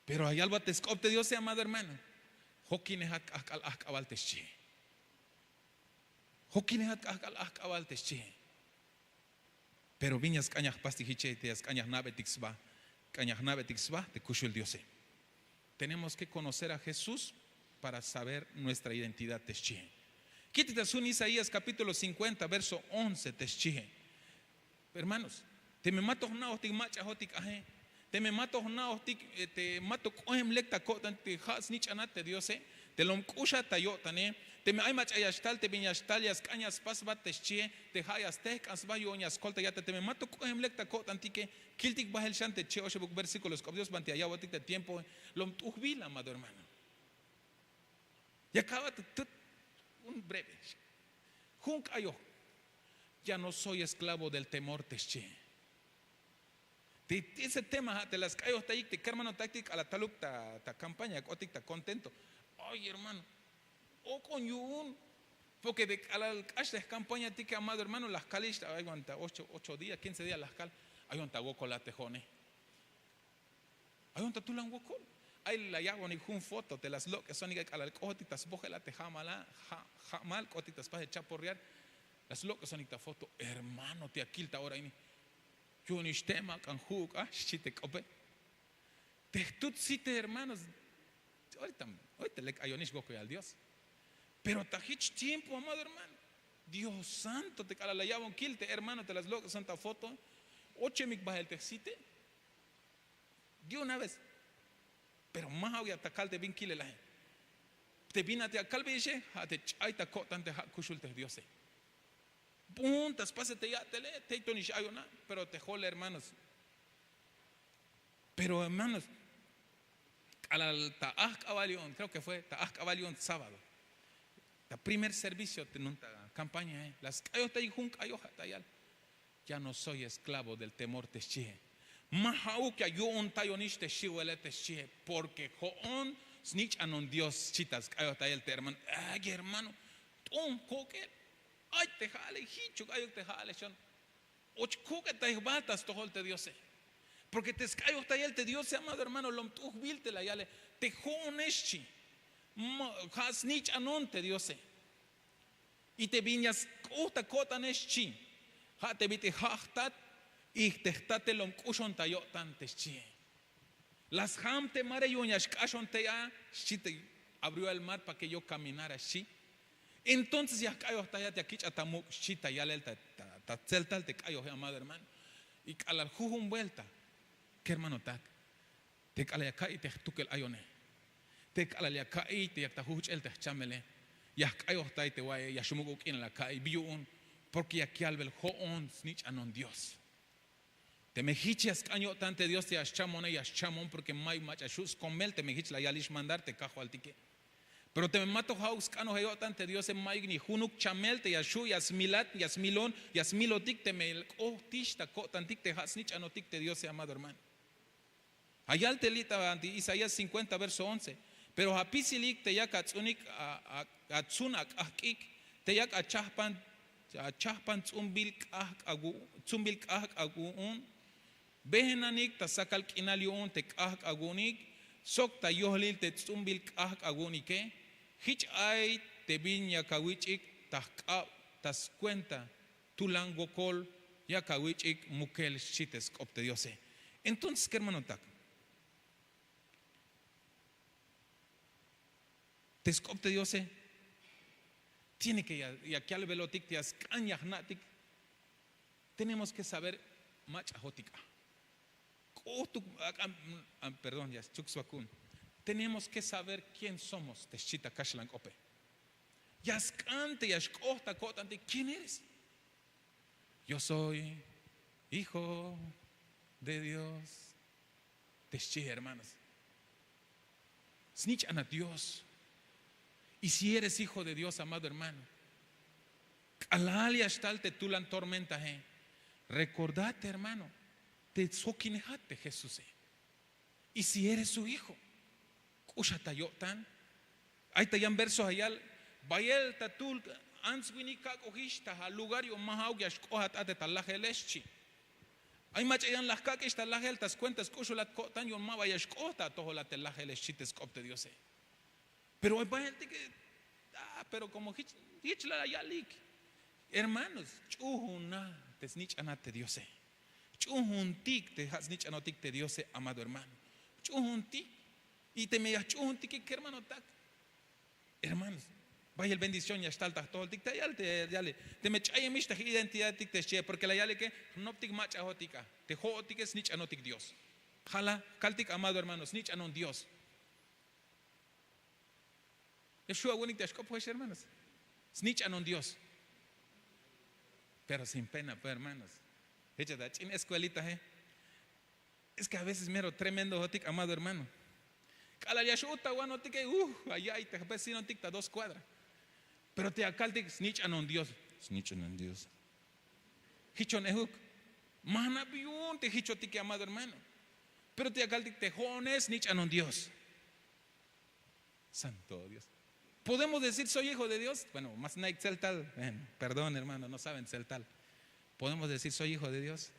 Pero ya yalbat te sk'op te diose, amado hermano: jokinejat k'ajk'al ajk'abal, te xchi. Jokinejat k'ajk'al ajk'abal, te xchi. Pero bin ya sk'an ya jpastik jiche, te ya sk'an ya jna'betik sba, sk'an ya jna'betik sba te kuxul diose. Tenemos que conocer a jesús para saber nuestra identidad, te xchihe. Kitik ta sjun isaías kapítulo cincuenta verso once, te xchihe. Hermanos, teme ma to jna'ojtik mach'ajotik aje, teme ma to jna'ojtik, te ma to k'ohem lek ta ko'tan te ja' snich'anat te diose, te lom k'uxat ta yo'tane, teme ay mach'a ya xtal te bin ya xtal ya sk'an ya spasbat, te xchihe, te ja' ya stejk'an sba yu'un ya skoltayat a, teme ma to k'ohem lek ta ko'tantike, kiltik bahel xan te che' oxebuk versíkulo sk'op dios, banti ya ya'botik ta tiempoe. Lom t'ujbil, amado hermano. Ya ka'bat tut un breve, jun k'ayoj: ya no soy esklavo del temor, te xchihe. Te ese tema ja' te la sk'ayojtayik te kermanotaktik k'alal taluk ta kampaña, k'otik ta kontento. Ay hermano, ok'on yu'un. Porke te k'alal k'ax te jkampañatike, amado hermano, la jkalix ta aywanta ocho día, quince día la jkal. Ayon ta wokol a te jo'one, ayon ta tulan wokol. Ay la ya'bonik jun foto te la slok'esonik ay k'alal k'ohotik ta sbojel a te ja'mal a, ja'mal k'otik ta spajel chaporrear. La slok'esonik ta foto. Hermano, te ya kil ta ora ini, yu'unix tema k'an ju'uk a, xchi te k'ope. Te jtut site, hermanos, orita lek ayonix wokoyal dios. Pero ta jich tiempo, amado hermano, Dios santo, te k'alal la ya'bon kil te hermano te la slok'eson ta foto, ochemik bahel te jsite. De una vez. Pero ma ja'uk ya ta kal te bin kilel aje. Te bin a te ya kalbeyexe, ja' te ch'ay ta ko'tan te ja' kuxul te Diose. P'un ta spasel te ya'tele, tey to nix ayon a, pero te jol hermanos. Pero hermanos, k'alal ta ajk'abal yu'un, creo que fue ta ajk'abal yu'un sábado, ta primer servicio te nun ta campañae, la sk'ayojtayik jun k'ayoj ja' ta yal: Ya no soy esclavo del temor, te xchie. Ma ja'uk ya yu'untayonix te xiwele, te xchie, porque jo'on snich'anon Dios, xchi ta sk'ayojtayel te hermano. Ay hermano, t'un kuk'el. Ay te ja'ale, jichuk ayuk te ja'ale xan. Och kuk'etay jbal ta stojol te Diose. Porque te sk'ayojtayel te Diose, amado hermano, lom t'ujbil te la yale. Te jo'one, xchi, ja' snich'anon te Diose. Y te bin ya sk'uj ta ko'tane, xchi, ja' te bit'il ja' jtat, y te jtate lom k'uxon ta yo'tan, te xchie. La sjam te mare yu'un ya xk'axon tey a, xchi, te abrió el mar para que yo caminara, xchi. Entonces ya jk'ayojtayat, ya kich'at ta muk', xchi ta yalel ta, ta, ta tseltal te k'ayoje, amado hermano. Y k'alal jujun vuelta, kermanotak, te k'alal ya ka'iy te jtukel ayone, te k'alal ya ka'iy te yak ta jujch'el te jchamele, ya jk'ayojtay te wa'iye, ya xmuk'ub k'inal la ka'iy. Bi yu'un, porque yak yalbel jo'on snich'anon Dios. Teme jich ya sk'an yo'tan te Dios te ya xchamone, ya xchamon, porque mayuk mach'a xju' skomel teme jich la yalix mandar te kajwaltike. Pero teme ma to ja'uk sk'anoje yo'tan te Diose, mayuk ni junuk chamel te ya xju' ya smilat, ya smilon, ya smilotik teme k'ojtix ta ko'tantik te ja' snich'anotik te Diose, amado hermano. Ja' yal te li' ta Isaías cincuenta, verso once: Pero ja' apisilik te yak ats'unik, a, a, atsun ak'ajk'ik, te yak achajpan, achajpan ts'umbil k'ajk' awu-, ts'umbil k'ajk' awu'un. Bejenanik ta sakal k'inal yu'un te k'ajk' awu'unik, sok ta yojlil te ts'umbil k'ajk' awu'unike. Jich ay te bin yak awich'ik ta jk'ab ta skuenta tulan wokol, yak awich'ik mukel, xchi te sk'op te Diose. Entonces, kermanotak, te sk'op te Diose tiene que ya, ya yalbelotik te ya sk'an ya jna'tik. Tenemos que saber mach'ajotik a. K'otuk ak'an, ah, perdón, ya schuk swakun. Tenemos que saber quién somos, te xchi ta kaxlan k'ope. Ya sk'an te ya xk'oht ta ko'tantik: ¿Quién eres? Yo soy hijo de Dios, te xchi, hermanos. Snich'anat Dios. Y si eres hijo de Dios, amado hermano, k'alal ya xtal te tulan tormentae, recordate, hermano, te sjokinejat te Jesuse. Y si eres su hijo, k'uxat ta yo'tan. Ay ta yan verso ya yal: Bayel ta tul ants winik kak'ojix ta ja' lugar yu'un ma ja'uk ya xk'ohat a te ta lajele, xchi. Ay mach'a yan la jkak'ix ta lajel ta skuenta sk'uxulat ko'tan yu'un ma ba ya xk'oht ta atojolat te lajele, xchi te sk'op te Diose. Pero ay baheltike, ah, pero como jich, jich la yalik. Hermanos, ch'uuna te snich'anat te Diose. Ch'uuntik te ja' snich'anotik te Diose, amado hermano. Ch'uuntik. Y teme ya jch'uuntike, kermanotak, hermanos, bayel bendición ya xtal ta jtojoltik. Te yal, te yale, teme ch'ayemix ta j-identidadtik te xchie, porque la yalike: Jnoptik mach'ajotik a, te jo'otike snich'anotik Dios. Ja' la kaltik, amado hermano, snich'anon Dios. Ya xju' awu'unik te ya xk'opojex, hermanos. Snich'anon Dios. Pero sin pena, pues, hermanos. Jich a ta ch'in escuelitae. Es que a veces mero tremendojotik, amado hermano. K'alal ya x'ut ta wanotike, uh, ya ya'iy te jvecinotik ta dos cuadra. Pero te ya kaltik: Snich'anon Dios. Snich'anon Dios. Jichon ejuk. Ma jna' bi yu'un te jichotike, amado hermano. Pero te ya kaltik: Te jo'one snich'anon Dios. Santo Dios. ¿Podemos decir soy hijo de Dios? Bueno, ma sna'ik tseltal. Bueno, perdón, hermano, no saben tseltal. ¿Podemos decir soy hijo de Dios?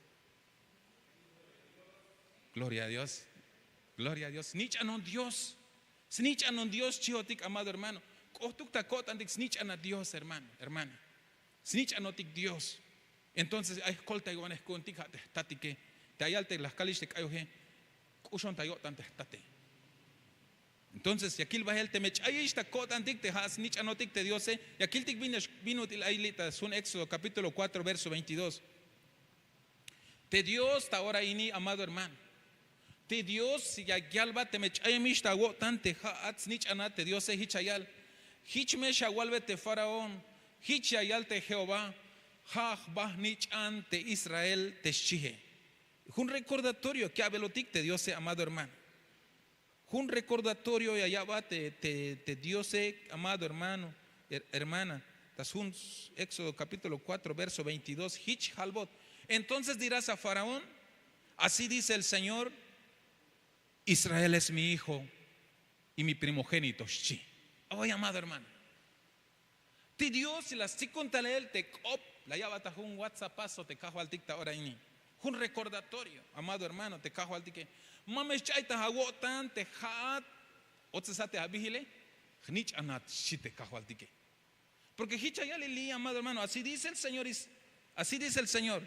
Gloria a Dios. Gloria a Dios. Snich'anon Dios. Snich'anon Dios, xchijotik, amado hermano. K'ohtuk ta ko'tantik, snich'anat Dios, hermano, hermana. Snich'anotik Dios. Entonces ay jkoltaywanej ku'untik ja' te jtatike. Te ya yal te la jkalix te k'ayoje: K'uxon ta yo'tan te jtate. Entonces ya kil bahel teme ch'ayix ta ko'tantik te ha' snich'anotik te diose, ya kiltik bin ut'il ay li' ta sjun éxodo kapítulo kuatro verso veintidós. Te dios ta ora ini amado hermano, te dios ya yalbat teme ch'ayemix ta awo'tan te ha'at snich'anat te diose hich ya yal. Hich me xawalbe te faraón, hich ya yal te jehová, ha jba jnich'an te israel te xchihe. Jun rekordatorio ke abelotik te diose amado hermano. Jun rekordatorio ya ya'bat te diose amado hermano, hermana, ta sjun éxodo kapítulo kuatro verso veintidós hich halbot. Entonces dirás a faraón, así dice el señor, israel es mi hijo y mi primogénito xchi. Oy amado hermano, te dios la stsikun talel te k'op, la ya'bat ta jun whatsapazo te kajwaltik ta ora ini, jun rekordatorio amado hermano te kajwaltike. Ma me xch'ay ta awo'tan te ha'at otzesat te abihile, jnich'anat xchi te kajwaltike. Porke hich ya yal li' amado hermano, así dice el señor, así dice el señor,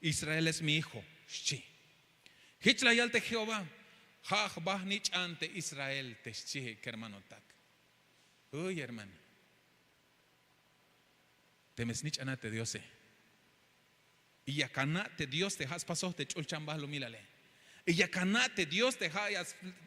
israel es mi hijo xchi. Hich la yal te jehová, ha jba jnich'an te israel te xchihe kermanotak. Uy hermano, teme snich'anat te diose, y yak ana' te dios te ha' spasoj te ch'ulchan bahlumilale, y yak ana' te dios te ha' ya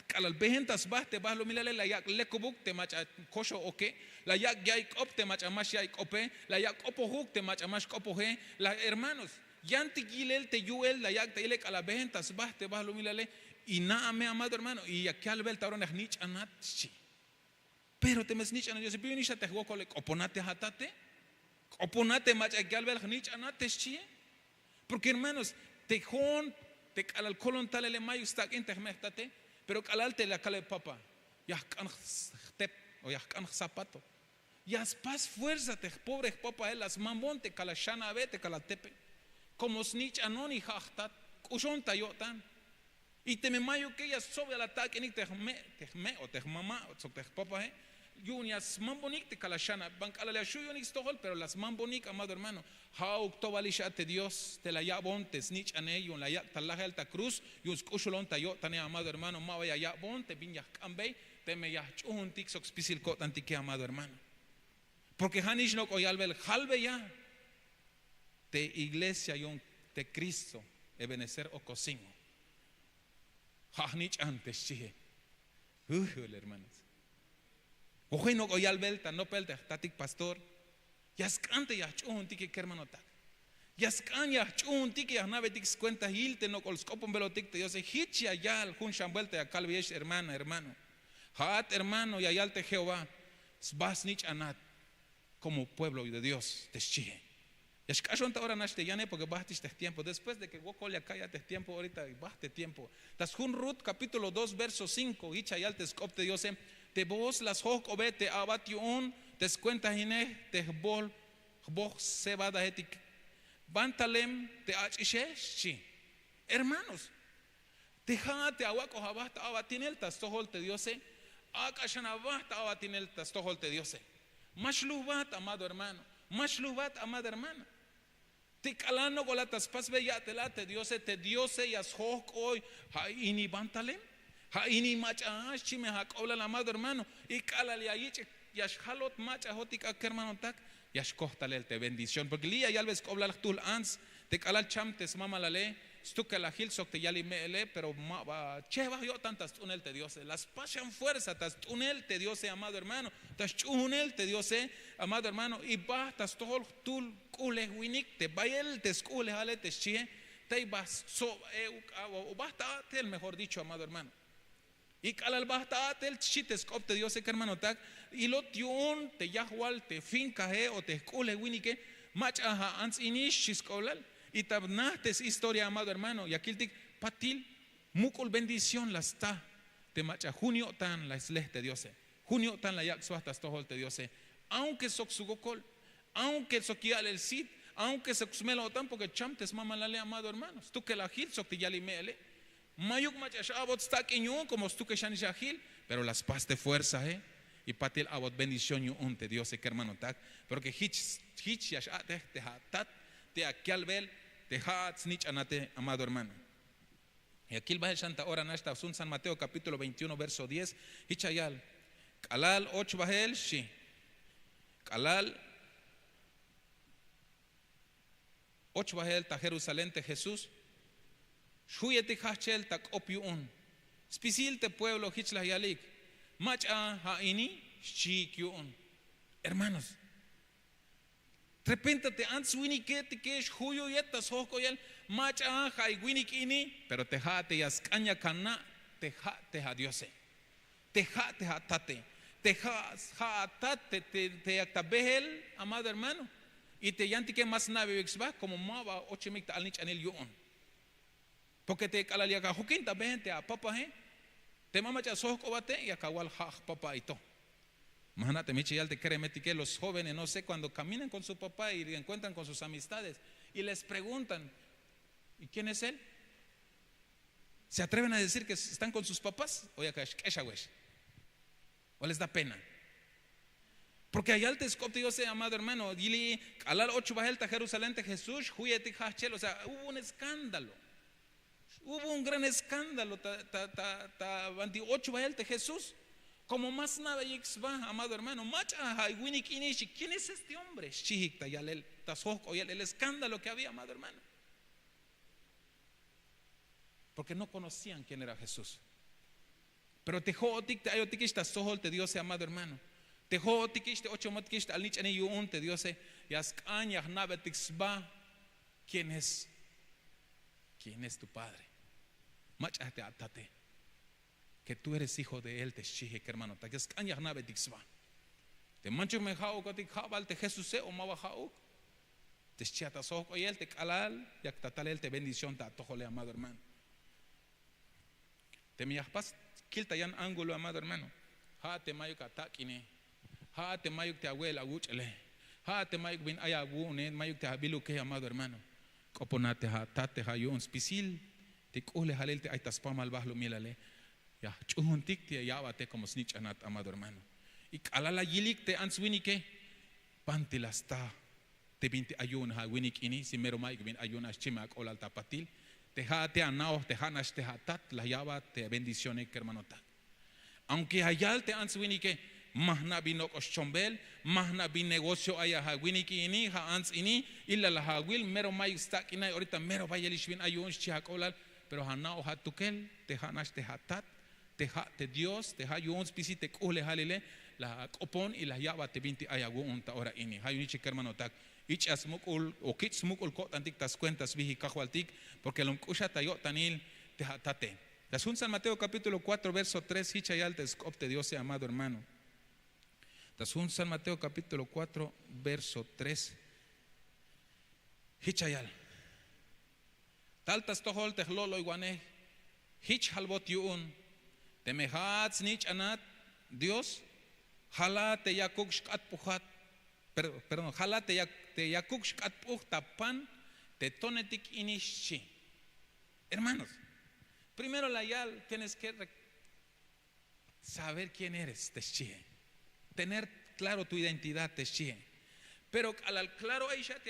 k'alal behen ta sba te bahlumilale, la yak' lekubuk te mach'a koxoj oke, la yak' ya'iy k'op te mach'a ma xya'iy k'ope, la yak' k'opojuk te mach'a ma xk'opoje. La hermanos, yantik yilel te yu'el la yak' ta yilel k'alal behen ta sba te bahlumilale. Y na'a me amado hermano, y yak yalbel ta ora ne jnich'anat xchi. Pero teme snich'anat diose, bin yu'un ix ta te jwokole, k'oponat te atate, k'oponat te mach'a yalbel jnich'anat te xchie. Porke hermanos, te jo'on te k'alal kolon talele mayuk stak'in te jme' jtate, pero k'alal te la kalbe papa, ya jk'an jtep o ya jk'an jzapato, ya spas fuerza te jpobre jpapae, la smambon te kala xanabe, te kala tepe. Komo snich'anon y ha' jtat, k'uxon ta yo'tan. Y teme mayuke ya stsob ya la tak'inik te jme' o te jmama sok te jpapae, yu'un ya smambonik te kala xanab, ban k'alal ya xu' yu'unik stojol pero la smambonik amado hermano. Ha'uk tobalix a te dios te la ya'bon te snich'ane yu'un la yak' ta lajel ta kruz, yu'un sk'uxulon ta yo'tane amado hermano, ma ba ya ya'bon te bin ya jk'anbey teme ya jch'uhuntik sok spisil ko'tantike amado hermano. Porke ha nix nok'o yalbel halbeya te iglesia yu'un te kristo, ebenecer okosingo, ha jnich'an te xchihe. Ujul hermanos, oje nok'o yalbel ta nopel te jtatik pastor, ya sk'an te ya jch'uhuntike kermanotak. Ya sk'an ya jch'uhuntike ya jna'betik skuentahil te nok'ol sk'oponbelotik te diose. Hich ya yal jun xan buelta ya kalbeyex hermana hermano, ha'at hermano ya yal te jehová, sba snich'anat komo pueblo de dios te xchihe. Ya xk'axon ta ora nax te yane porke bahtix te jtiempo, después de ke wokol ya ka'ya te jtiempo orita baht te tiempo. Ta sjun rut kapítulo dos verso cinko hich ya yal te sk'op te diose, te voz la sjojk'obe te a'bat yu'un te skuentahinej te jbol jboj cebadahetik, ban talem te ach'ixe xchi. Hermanos, te ha'at te awak'oj aba ta a'batinel ta stojol te diose, ak'a xan aba ta a'batinel ta stojol te diose. Ma xlujbat amado hermano, ma xlujbat amado hermana. Te k'alal nok'ola ta spasbel ya'tel a te diose, te diose ya sjojk'oy. Ha ini ban talem, ha ini mach'a xchi me ak'oblal amado hermano. Y k'alal ya yich' ya xjalot mach'ajotik a kermanotak, ya xkoj talel te bendición porke li' ya yalbe sk'oblal jtuhl ants, te k'alal cham te smamalale, stukelajil sok te yalil me'ele pero ma ba chehbaj yo'tan ta st'unel te diose, la spas xan fuerza ta st'unel te diose amado hermano, ta sch'uhunel te diose amado hermano. Y ba ta stojol jtuhl k'uhlewinik te bayel te sk'uhlejale te xchihe, tey ba stsob e'uk a o ba ta a'tel mejor dicho amado hermano. Y k'alal ba ta a'tel xchi te sk'op te diose kermanotak, ilot yu'un te yajwal te finkahe o te jk'uhlejwinike, mach'a ha ants ini xchi sk'oblal. Y ta naht te shistoriae amado hermano ya kiltik, patil muk'ul bendición la sta te mach'a jun yo'tan la slej te diose, jun yo'tan la yak' sba ta stojol te diose. Aunke sok swokol, aunke sok ya'lel sit, aunke sok smel-o'tan porke cham te smamalale amado hermano, stukelajil sok te yalil me'ele. Mayuk mach'a x'a'bot stak'in yu'un komo stukel xanix ajil, pero la spas te fuerzahe. Y patil a'bot bendición yu'un te diose kermanotak, porke hich ya x'a'tej te atat te ak yalbel te ha'at snich'anate amado hermano. Ya kil bahel xan ta ora nax ta jun san mateo kapítulo veintiuno verso diez. Hich ya yal, k'alal och bahel xchi, k'alal och bahel ta jerusalén te jesús, xhuyetik jahchel ta k'op yu'un. Spisil te pueblo hich la yalik, mach'a ha ini, xchihik yu'un. Hermanos, repente te ants-winiketike xjuyuyet ta sjok'oyel, mach'a ha' winik ini, pero te ha' te ya sk'an yak ana', te ha' te adiose, te ha' te atate, te ha' atat te yak ta behel, amado hermano. Y te yantike ma sna'beyik sba komo ma ba ochemik ta alnich'anil yu'un. Porke te k'alal yak ajokin ta behen te apapahe, te ma mach'a sjok'obate yak awal ha' jpapa'ay to. Ma jna' teme hich ya yal te keremetike los jóvenes no sé kuando kaminan kon su papá y enkuentran kon sus amistades, y les preguntan, y quién es él? Se atreven a decir ke están kon sus papás o yak axk'exawex? O les da pena? Porke ya yal te sk'op te diose, amado hermano, yili k'alal och bahel ta jerusalén te jesús xhuyetik jahchel o sea hubo un eskándalo. Hubo un gran eskándalo ta banti och bahel te jesús. Komo ma sna'beyik sba, amado hermano, mach'a ha' winik ini xchi, quién es este hombre? Xchihik ta yalel, ta sjok'oyel el eskándalo ke había, amado hermano. Porke no konocían quién era jesús. Pero te ho'otik te ayotikix ta stojol te diose, amado hermano, te ho'otikix te ochemotikix ta alnich'anil yu'un te diose, ya sk'an ya jna'betik sba quién es, quién es tu padre. Mach'a te atate, ke tú eres hijo de él te xchihik kermanotak ya sk'an ya jna'betik sba. Te manchuk me ha'ukotik ha' bal te jesuse o ma ba ha'uk, te xchihat ta sjok'oyel te k'alal yak ta talel te bendición ta atojole, amado hermano. Teme ya jpas kil ta yan ángulo, amado hermano, ha' te mayuk atak'ine, ha' te mayuk te awe'el awuch'ele, ha' te mayuk bin ay awu'une, mayuk te abiluke, amado hermano. K'opona te atat te ha' yu'un spisil te k'uhlejalil te ay ta spamal bahlumilale. Ya jch'uhuntik te ya ya'bate komo snich'anat, amado hermano. Y k'alal la yilik te ants-winike, banti la sta te binti ay yu'un ha' winik ini si mero mayuk bin ay yu'un a xchime ak'oblal ta patil. Te ha'ate ana'oj te ha' nax te atat la ya'bat te abendicione kermanotak. Aunke ya yal te ants-winike, ma jna' bin nok'ox chombel, ma jna' bin negocio ay a ha' winik ini, ha' ants ini, ilal la awil mero mayuk stak'inay orita mero bayelix bin ay yu'un xchi ak'oblal. Pero ana'oj atukel te ha' nax te atat, te ha' te dios te ha' yu'un spisil te k'uhlejalile, la ak'opon y la ya'bat te bintik ay awu'un ta ora ini. Ha' yu'un yichik kermanotak, ich'a smuk'ul o kich' smuk'ul ko'tantik ta skuenta sbijik kajwaltik, porke lom k'uxat ta yo'tanil te atate. Ta sjun san mateo kapítulo kuatro verso tres hich ya yal te sk'op te diose, amado hermano. Ta sjun san mateo kapítulo kuatro verso tres, hich ya yal, tal ta stojol te jlo'loywanej, hich jalbot yu'un, teme ha'at snich'anat dios, jala te yakuk xk'atp'ujat, perdón, jala te yakuk xk'atp'uj ta pan te tonetik ini xchi. Hermanos, primero la yal tienes ke saber quién eres te xchihe, tener klaro tu identidad te xchihe. Pero k'alal klaro ay xa te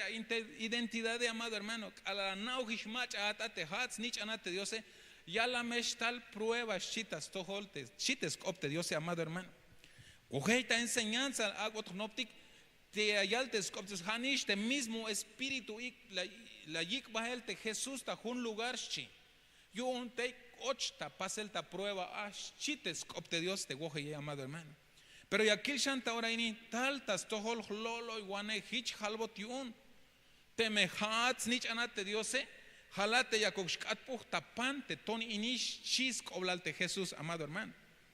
identidade, amado hermano, k'alal ana'ojix mach'a at a te ha'at snich'anat te diose, ya la me xtal prueba xchi ta stojol te xchi te sk'op te diose, amado hermano. K'ojey ta enseñanza ak'ot jnoptik, te ya yal te sk'op te diose ha nix te mismo espíritu ik la yik' bahel te jesús ta jun lugar xchi. Yu'un tey och ta pasel ta prueba a xchi te sk'op te dios te wojeye, amado hermano. Pero ya kil xan ta ora ini, tal ta stojol jlo'loywanej hich jalbot yu'un, teme ha'at snich'anat te diose, jala te yakuk xk'atp'uj ta pan te ton ini xchi sk'oblal te jesús, amado hermano.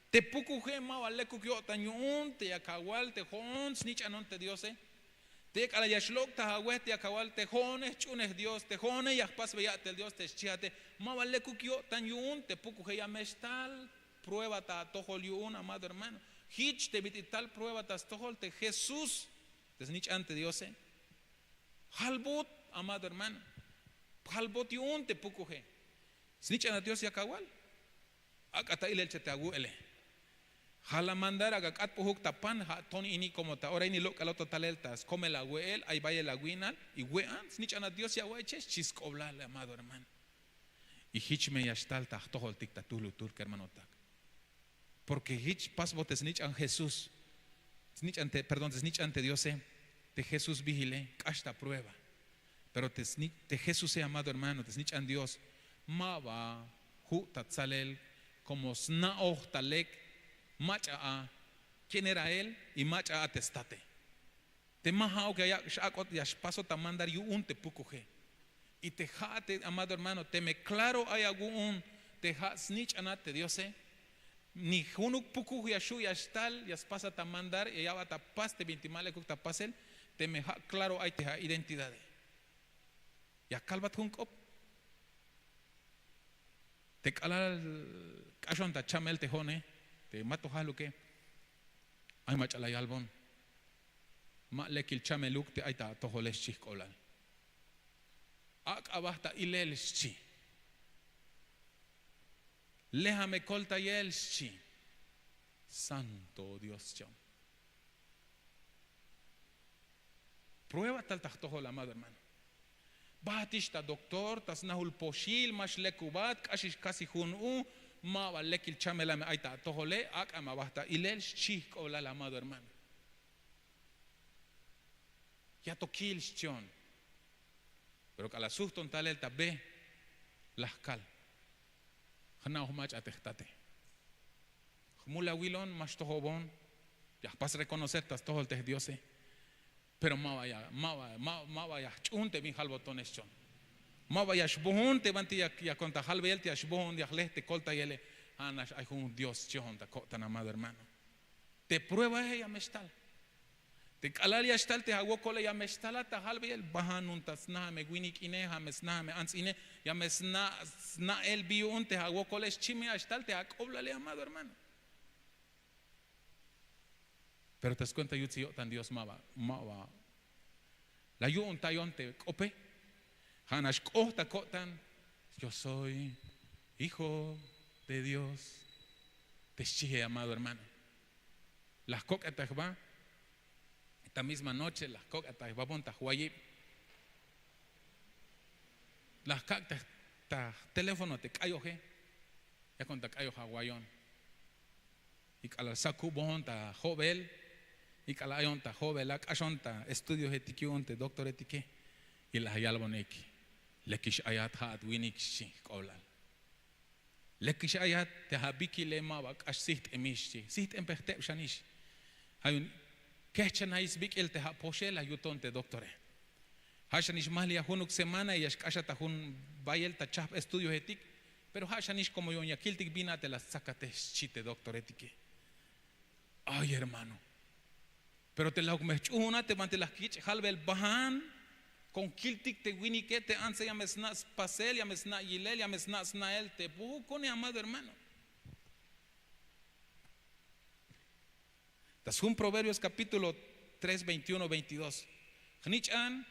Te pukuje ma ba lekuk yo'tan yu'un te yak awal te ho'on snich'anon te diose. Te k'alal ya xlok' ta awe te yak awal te ho'one jch'uhunej dios, te ho'one ya jpasbey ya'tel dios te xchihate, ma ba lekuk yo'tan yu'un te pukuje ya me xtal prueba ta atojol yu'un, amado hermano. Hich te bit'il tal prueba ta stojol te jesús te snich'an te diose. Jalbot, amado hermano, jalbot yu'un te pukuje. Snich'anat dios yak awal. Ak'a ta ilel che te awu'ele. Jala mandar ak'a k'atp'ujuk ta pan ha ton ini komo ta ora ini lok'alot ta talel ta skomel awe'el ay bayel awi'nal, y we'an snich'anat dios ya awa'eche xchi sk'oblal, amado hermano. Y hich me ya xtal ta jtojoltik ta tuhlutul kermanotak. Porke hich pasbot te snich'an jesús, snich'an te perdón te snich'an te diose. Te jesús bihile k'ax ta prueba. Pero te jesuse amado hermano te snich'an dios, ma ba hu' ta tzalel komo sna'oj ta lek mach'a a quién era él y mach'a a te state. Te ma ha'uk ya yak' x'ak'ot ya xpasot ta mandar yu'un te pukuje. Y te ha'at te amado hermano teme klaro ay awu'un te ha' snich'anat te diose, ni junuk pukuj ya xhu' ya xtal ya spasat ta mandar ya ya'bat ta pas te bintik ma lekuk ta pasel. Teme ha' klaro ay te ha' identidade. Ya kalbat jun k'op te k'alal k'axon ta chamel te ho'ne, te ma to jahluke. Ay mach'a la yalbon ma lekil chameluk te ay ta atojole xchi jk'oblal. Ak'a ba ta ilel xchi. Lejame koltayel xchi. Santo dios cham. Prueba tal ta jtojol amado hermano. Bahatix ta doktor ta snahul poxil ma xlekubat k'axix kasi jun u. Ma ba lekil chamelame ay ta atojole ak'a ma ba ta ilel xchi jk'oblal amado hermano. Ya to kil xchion. Pero k'alal sujton talel ta be la jkal. Jna'oj mach'a te jtate. Jmul awilon ma xtojobon. Ya jpas rekonocer ta stojol te jdiose. Pero ma ba ya ma ba ya jch'uhun te bin jalboton xchon. Ma ba ya xbohon te banti ya kon ta jalbeyel te ya xbohon ya jle te koltayele. Ha nax ay jun dios xchihon ta ko'tan amado hermano. Te pruebae ya me xtal. Te k'alal ya xtal te awokole ya me xtalat ta jalbeyel bahanun ta snahame winik'ine ha me snahame ants'ine. Ya me sna'el bi yu'un te awokole xchi me ya xtal te ak'oblale amado hermano. Pero ta skuenta yutsil yo'tan dios ma ba ma ba la yu'untayon te k'ope. Ha nax k'oht ta ko'tan. Yo soy hijo de dios. Te xchihe amado hermano. La jkok'etaj ba ta misma noche la jkok'etaj babon ta jwayib. La jkak'taj ta jteléfono te k'ayoje. Yakon ta k'ayoj awayon. Y k'alal sakubon ta jobel y k'alal ayon ta jobel ak'axon ta estudiojetik yu'un te doktoretike. Y la yalbonik lekix ayat ha'at winik xchi jk'oblal. Lekix ayat te abikile ma ba k'ax sijt'emix xchi sijt'empej teb xanix. Ay un kehchanay sbik'il te apoxel la yuton te doktore. Ha xanix mahliya junuk semana ya xk'axat ta jun bayel ta chahp estudiojetik. Pero ha xanix komo yu'un ya kiltik bin a te la stzakatej xchi te doktoretike. Ay hermano. Pero te la uk me jch'uhunat te banti la jkich' jalbel bahan. Kon kiltik te winike te antse ya me sna' spasel ya me sna' yilel ya me sna' sna'el te bukune amado hermano. Ta sjun proverbios kapítulo tres veintiuno veintidós. Jnich'an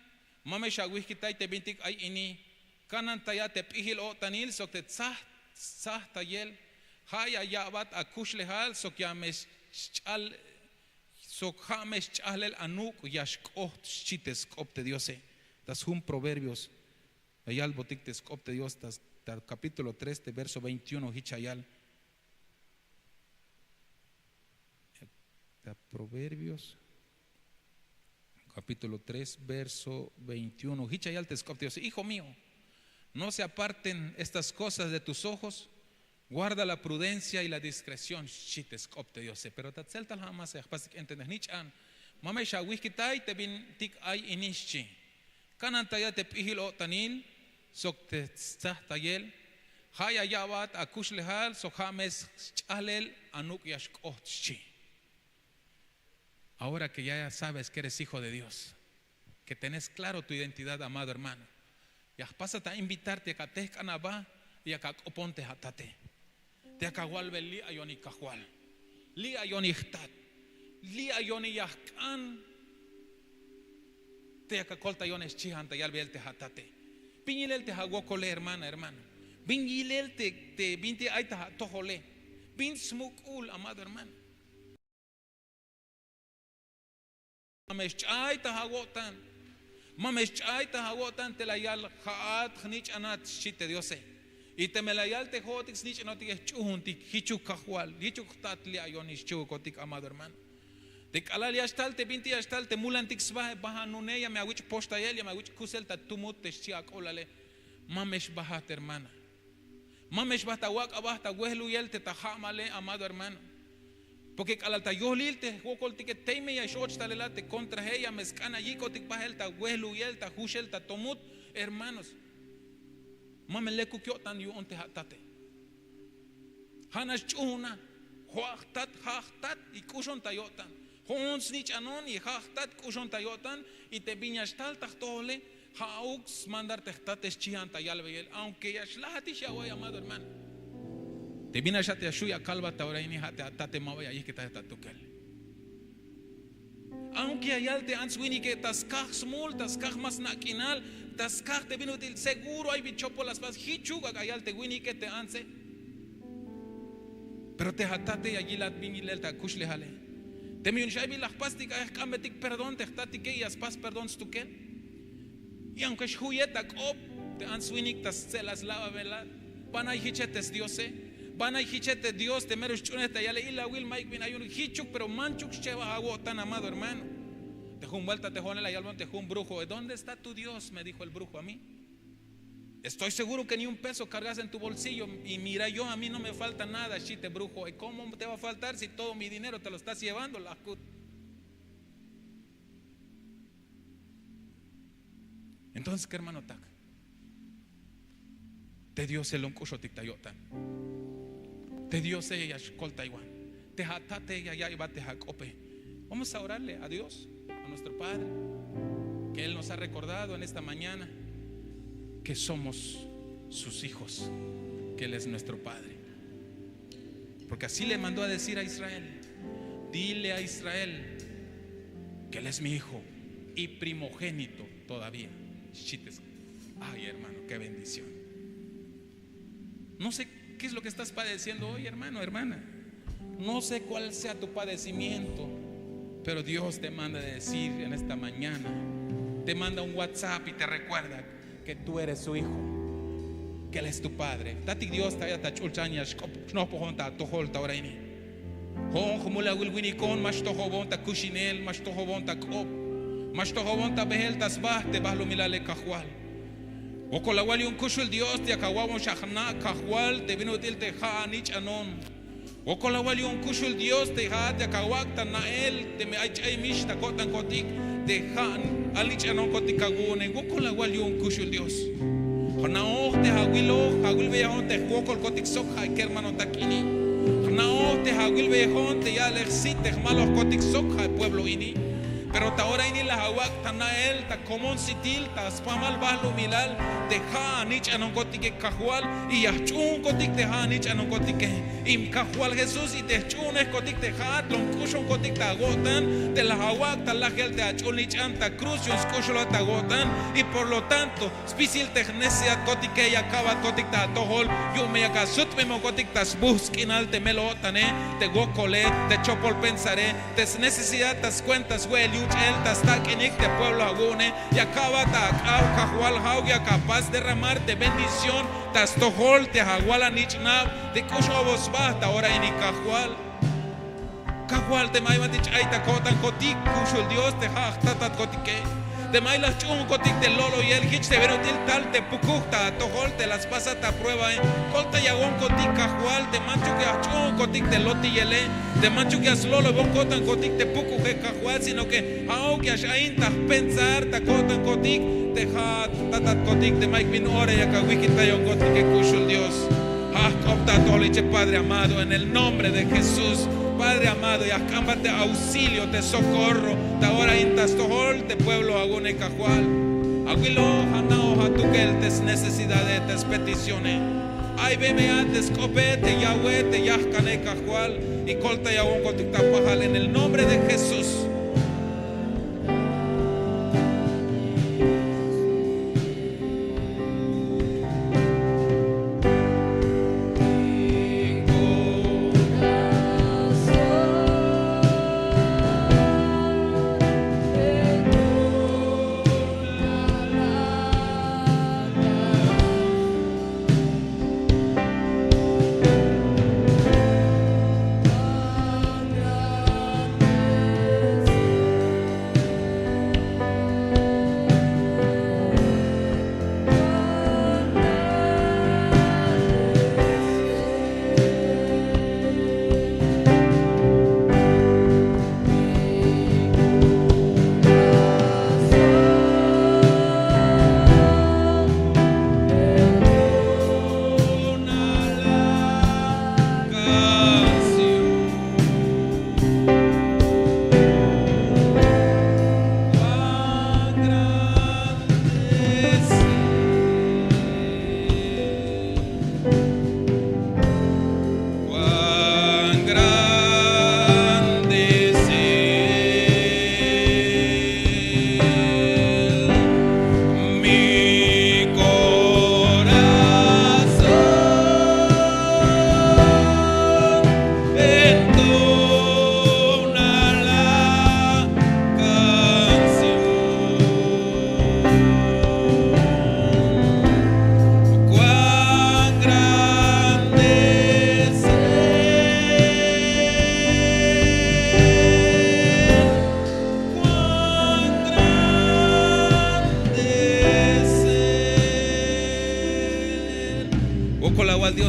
ma me xawihkitay te bintik ay ini. Kanantayat te p'ijil o'tanil sok te tzajtayel. Ha ya ya'bat akuxlejal sok ya me xch'al sok ha me xch'ahlel anuk' ya xk'oht xchi te sk'op te diose. Ta sjun proverbios ya yalbotik te sk'op te dios ta kapítulo tres te verso veintiuno hich ya yal. Ta proverbios kapítulo tres verso veintiuno hich ya yal te sk'op te diose hijo mío, no se aparten estas cosas de tus ojos. Guarda la prudencia y la diskrecion xchi te sk'op te diose pero ta tzel tal ha ma se ya jpasik entender jnich'an. Ma me xawihkitay te bintik ay ini xchi. Kanantayat te p'ijil o'tanil sok te stzajtayel. Ha ya ya'bat akuxlejal sok ha me sch'ahlel anuk' ya xk'oht xchi. Ahora ke ya sabes ke eres hijo de dios, ke tenes klaro tu identidad amado hermano. Ya jpasat a invitar te yak atehk'an aba y yak ak'opon te atate. Te yak awalbe li' ayon ikajwal, li' ayon ijtat, li' ayon iyajk'an. Te yak akoltayon xchihan ta yalbeyel te atate. Bin yilel te awokole hermana hermano? Bin yilel te binti ay ta atojole? Bin smuk'ul amado hermano? Ma me xch'ay ta awo'tan. Ma me xch'ay ta awo'tan te la yal ha'at jnich'anat xchi te diose. Y teme la yal te jo'otik snich'anotike, jch'uhuntik, jichuk Kajwal, jichuk jtat li' ayon, xchihukotik, amado hermano. Te k'alal ya xtal te bintik ya xtal te mulantik sba, bajanune, ya me awich' poxtayel, ya me awich' kusel ta tumut te xchi ak'oblale. Ma me xbajat, hermana. Ma me xbajt awak' aba ta wejluyel te ta ja'male, amado hermano. Porque k'alal ta yolil te jwokoltike tey me ya x-och talel a te kontrae, ya me sk'an ayik'otik bajel ta wejluyel, ta juxel, ta tomut, hermanos. Ma me lekuk yo'tan yu'un te ja' tate. Ja' nax ch'uuna. Jo' ja' jtat, ja' jtat y k'uxon ta yo'tan. Jo'on snich'anon y ja' jtat, k'uxon ta yo'tan. Y te bin ya xtal ta jtojole, ja'uk smandar te jtate, xchian ta yalbeyel, aunque ya xlajatix ya awa'iy, amado hermano. Te bin nax ja' te ya xju' ya kalbat ta ora ini, ja' te atate ma ba ya yijkitayat ta tukel. Aunque ya yal te ants winike ta skaj smul, ta skaj ma sna' k'inal, ta skaj te bin ut'il seguro ay bin chopol la spas, jichuk ak'a yal te winike te antse. Pero te atate ya yilat bin yilel ta akuxlejale. Teme yu'un nix ay bin la jpastik, ay jk'ambetik perdón te jtatike y ya spas perdón stukel. Y aunque xjuyet ta k'op te ants winik ta stse'lal slababelal, banay jichet te sdiose, banay jichet te Dios te mero xch'uunej ta yale, ilawil mayuk bin ay yu'un, jichuk, pero manchuk xchebaj awo'tan, amado hermano. Te jun vuelta te jo'one la yalbon te jun brujoe: ¿Dónde está tu Dios?, me dijo el brujo a mí. Estoy seguro que ni un peso cargas en tu bolsillo. Y mira, yo, a mí no me falta nada, xchi te brujoe. ¿Cómo te va a faltar si todo mi dinero te lo estás llevando? La jkut. Entonces, ¿qué hermano tak? Te Diose lom k'uxotik ta yo'tan. Te Diose ya xkoltaywan. Te ja' tate ya ya'iybat te ja' k'ope. Vamos a orarle a Dios, a nuestro Padre, que Él nos ha recordado en esta mañana que somos sus hijos, que Él es nuestro Padre. Porque así le mandó a decir a Israel: "Dile a Israel que él es mi hijo y primogénito todavía". Ay, hermano, qué bendición. No sé qué es lo que estás padeciendo hoy, hermano, hermana. No sé cuál sea tu padecimiento, pero Dios te manda a decir en esta mañana, te manda un WhatsApp y te recuerda que tú eres su hijo, que Él es tu padre. Tatik Dios ta ya ta ch'ulchan ya xnojpojon ta atojol ta ora ini. Jo'on jmul awil winikon ma xtojobon ta kuxinel, ma xtojobon ta k'op, ma xtojobon ta bejel ta sba te balumilale Kajwal. Wokol awal yu'un kuxul Dios te yak awa'bon xa jna' Kajwal te bin ut'il te ja' anich'anon. Wokol awal yu'un kuxul Dios te ja'at yak awak' ta na'el teme ay ch'ayemix ta ko'tankotik te ja' anich'anonkotik awu'une. Wokol awal yu'un kuxul Dios. Jna'oj te awiloj, awilbeyejon te jwokolkotik sok ja' kermanotak ini. Jna'oj te awilbeyejon te ya'lej sit te jmalojkotik sok ja' pueblo ini. Pero ta ora ini la awak' ta na'el ta komon sitil ta spamal balumilal te ja' anich'anonkotike Kajwal, y ya jch'uunkotik te ja' anich'anonkotike. Y Kajwal Jesús, y te jch'uunejkotik te ja'at lom k'uxonkotik ta awo'tan te la awak' ta lajel te ach'ul nich'an ta cruz yu'un sk'uxulal ta awo'tan. Y por lo tanto spisil te jnecesidadkotike ya ka'batkotik ta atojol yu'un me yak asutbemonkotik ta sbuj sk'inal te mel-o'tane, te wokole, te chopol pensare, te snecesidad ta skuenta swe'el yuch'el ta stak'inik te pueblo awu'une. Ya ka'bat ta ak'ab Kajwal, ja'uk yak apas derramar te bendición ta stojol te awal anich'nab te k'ux obol sba ta ora ini Kajwal. Kajwal, teme ay banti ch'ay ta ko'tankotik kuxul Dios te ja' jtatatkotike, teme ay la jch'uunkotik te lo'loyel jich te bin ut'il tal te pukuj ta atojol te la spasat ta pruebae, koltayawonkotik Kajwal te manchuk ya jch'uunkotik te lotiyele, te manchuk ya slo'loybon ko'tankotik te pukuje Kajwal, sino que ja'uk ya x-ain ta jpensar ta ko'tankotik te ja' jtatatkotik te mayuk bin ora yak awijkitayonkotike kuxul Dios. Ja' jk'op ta atojol icheb, Padre amado, en el nombre de Jesús. Padre amado, ya jk'ambat te auxilio, te socorro ta ora in ta stojol te pueblo awu'une Kajwal. Awiloj, ana'oj atukel te snecesidade, te speticione. Ay bebe a te sk'ope, te yawe, te yajk'ane Kajwal, y koltayawonkotik ta pajal en el nombre de Jesús.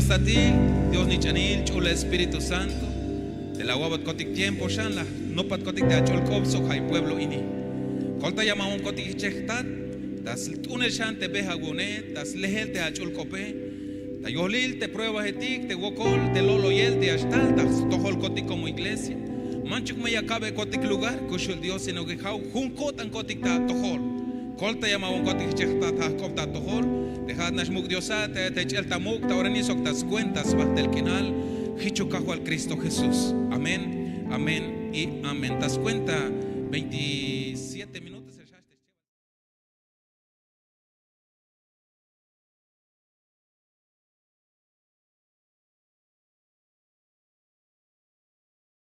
Statil Dios nich'anil, ch'ul espíritu santo, te la awa'batkotik tiempo xan la nopbatkotik te ach'ul k'op sok ja' pueblo ini. Koltayamawonkotik jich jtat ta st'unel xan te be awu'une, ta slejel te ach'ul k'ope, ta yolil te pruebajetik, te wokol te lo'loyel te ya xtal ta stojolkotik como iglesia. Manchuk me ya ka'bekotik lugar kuxul Dios, sino que ja'uk jun ko'tankotik ta atojol. Koltayamawonkotik jich jtat, ja' jk'op ta atojol. Te ja'at nax muk' Diosat, te ch'el ta muk' ta orani sok ta skuenta sbajtel k'inal. Jichuk Kajwal Cristo Jesús. Amén, amén y amén. Ta skuenta veintisiete.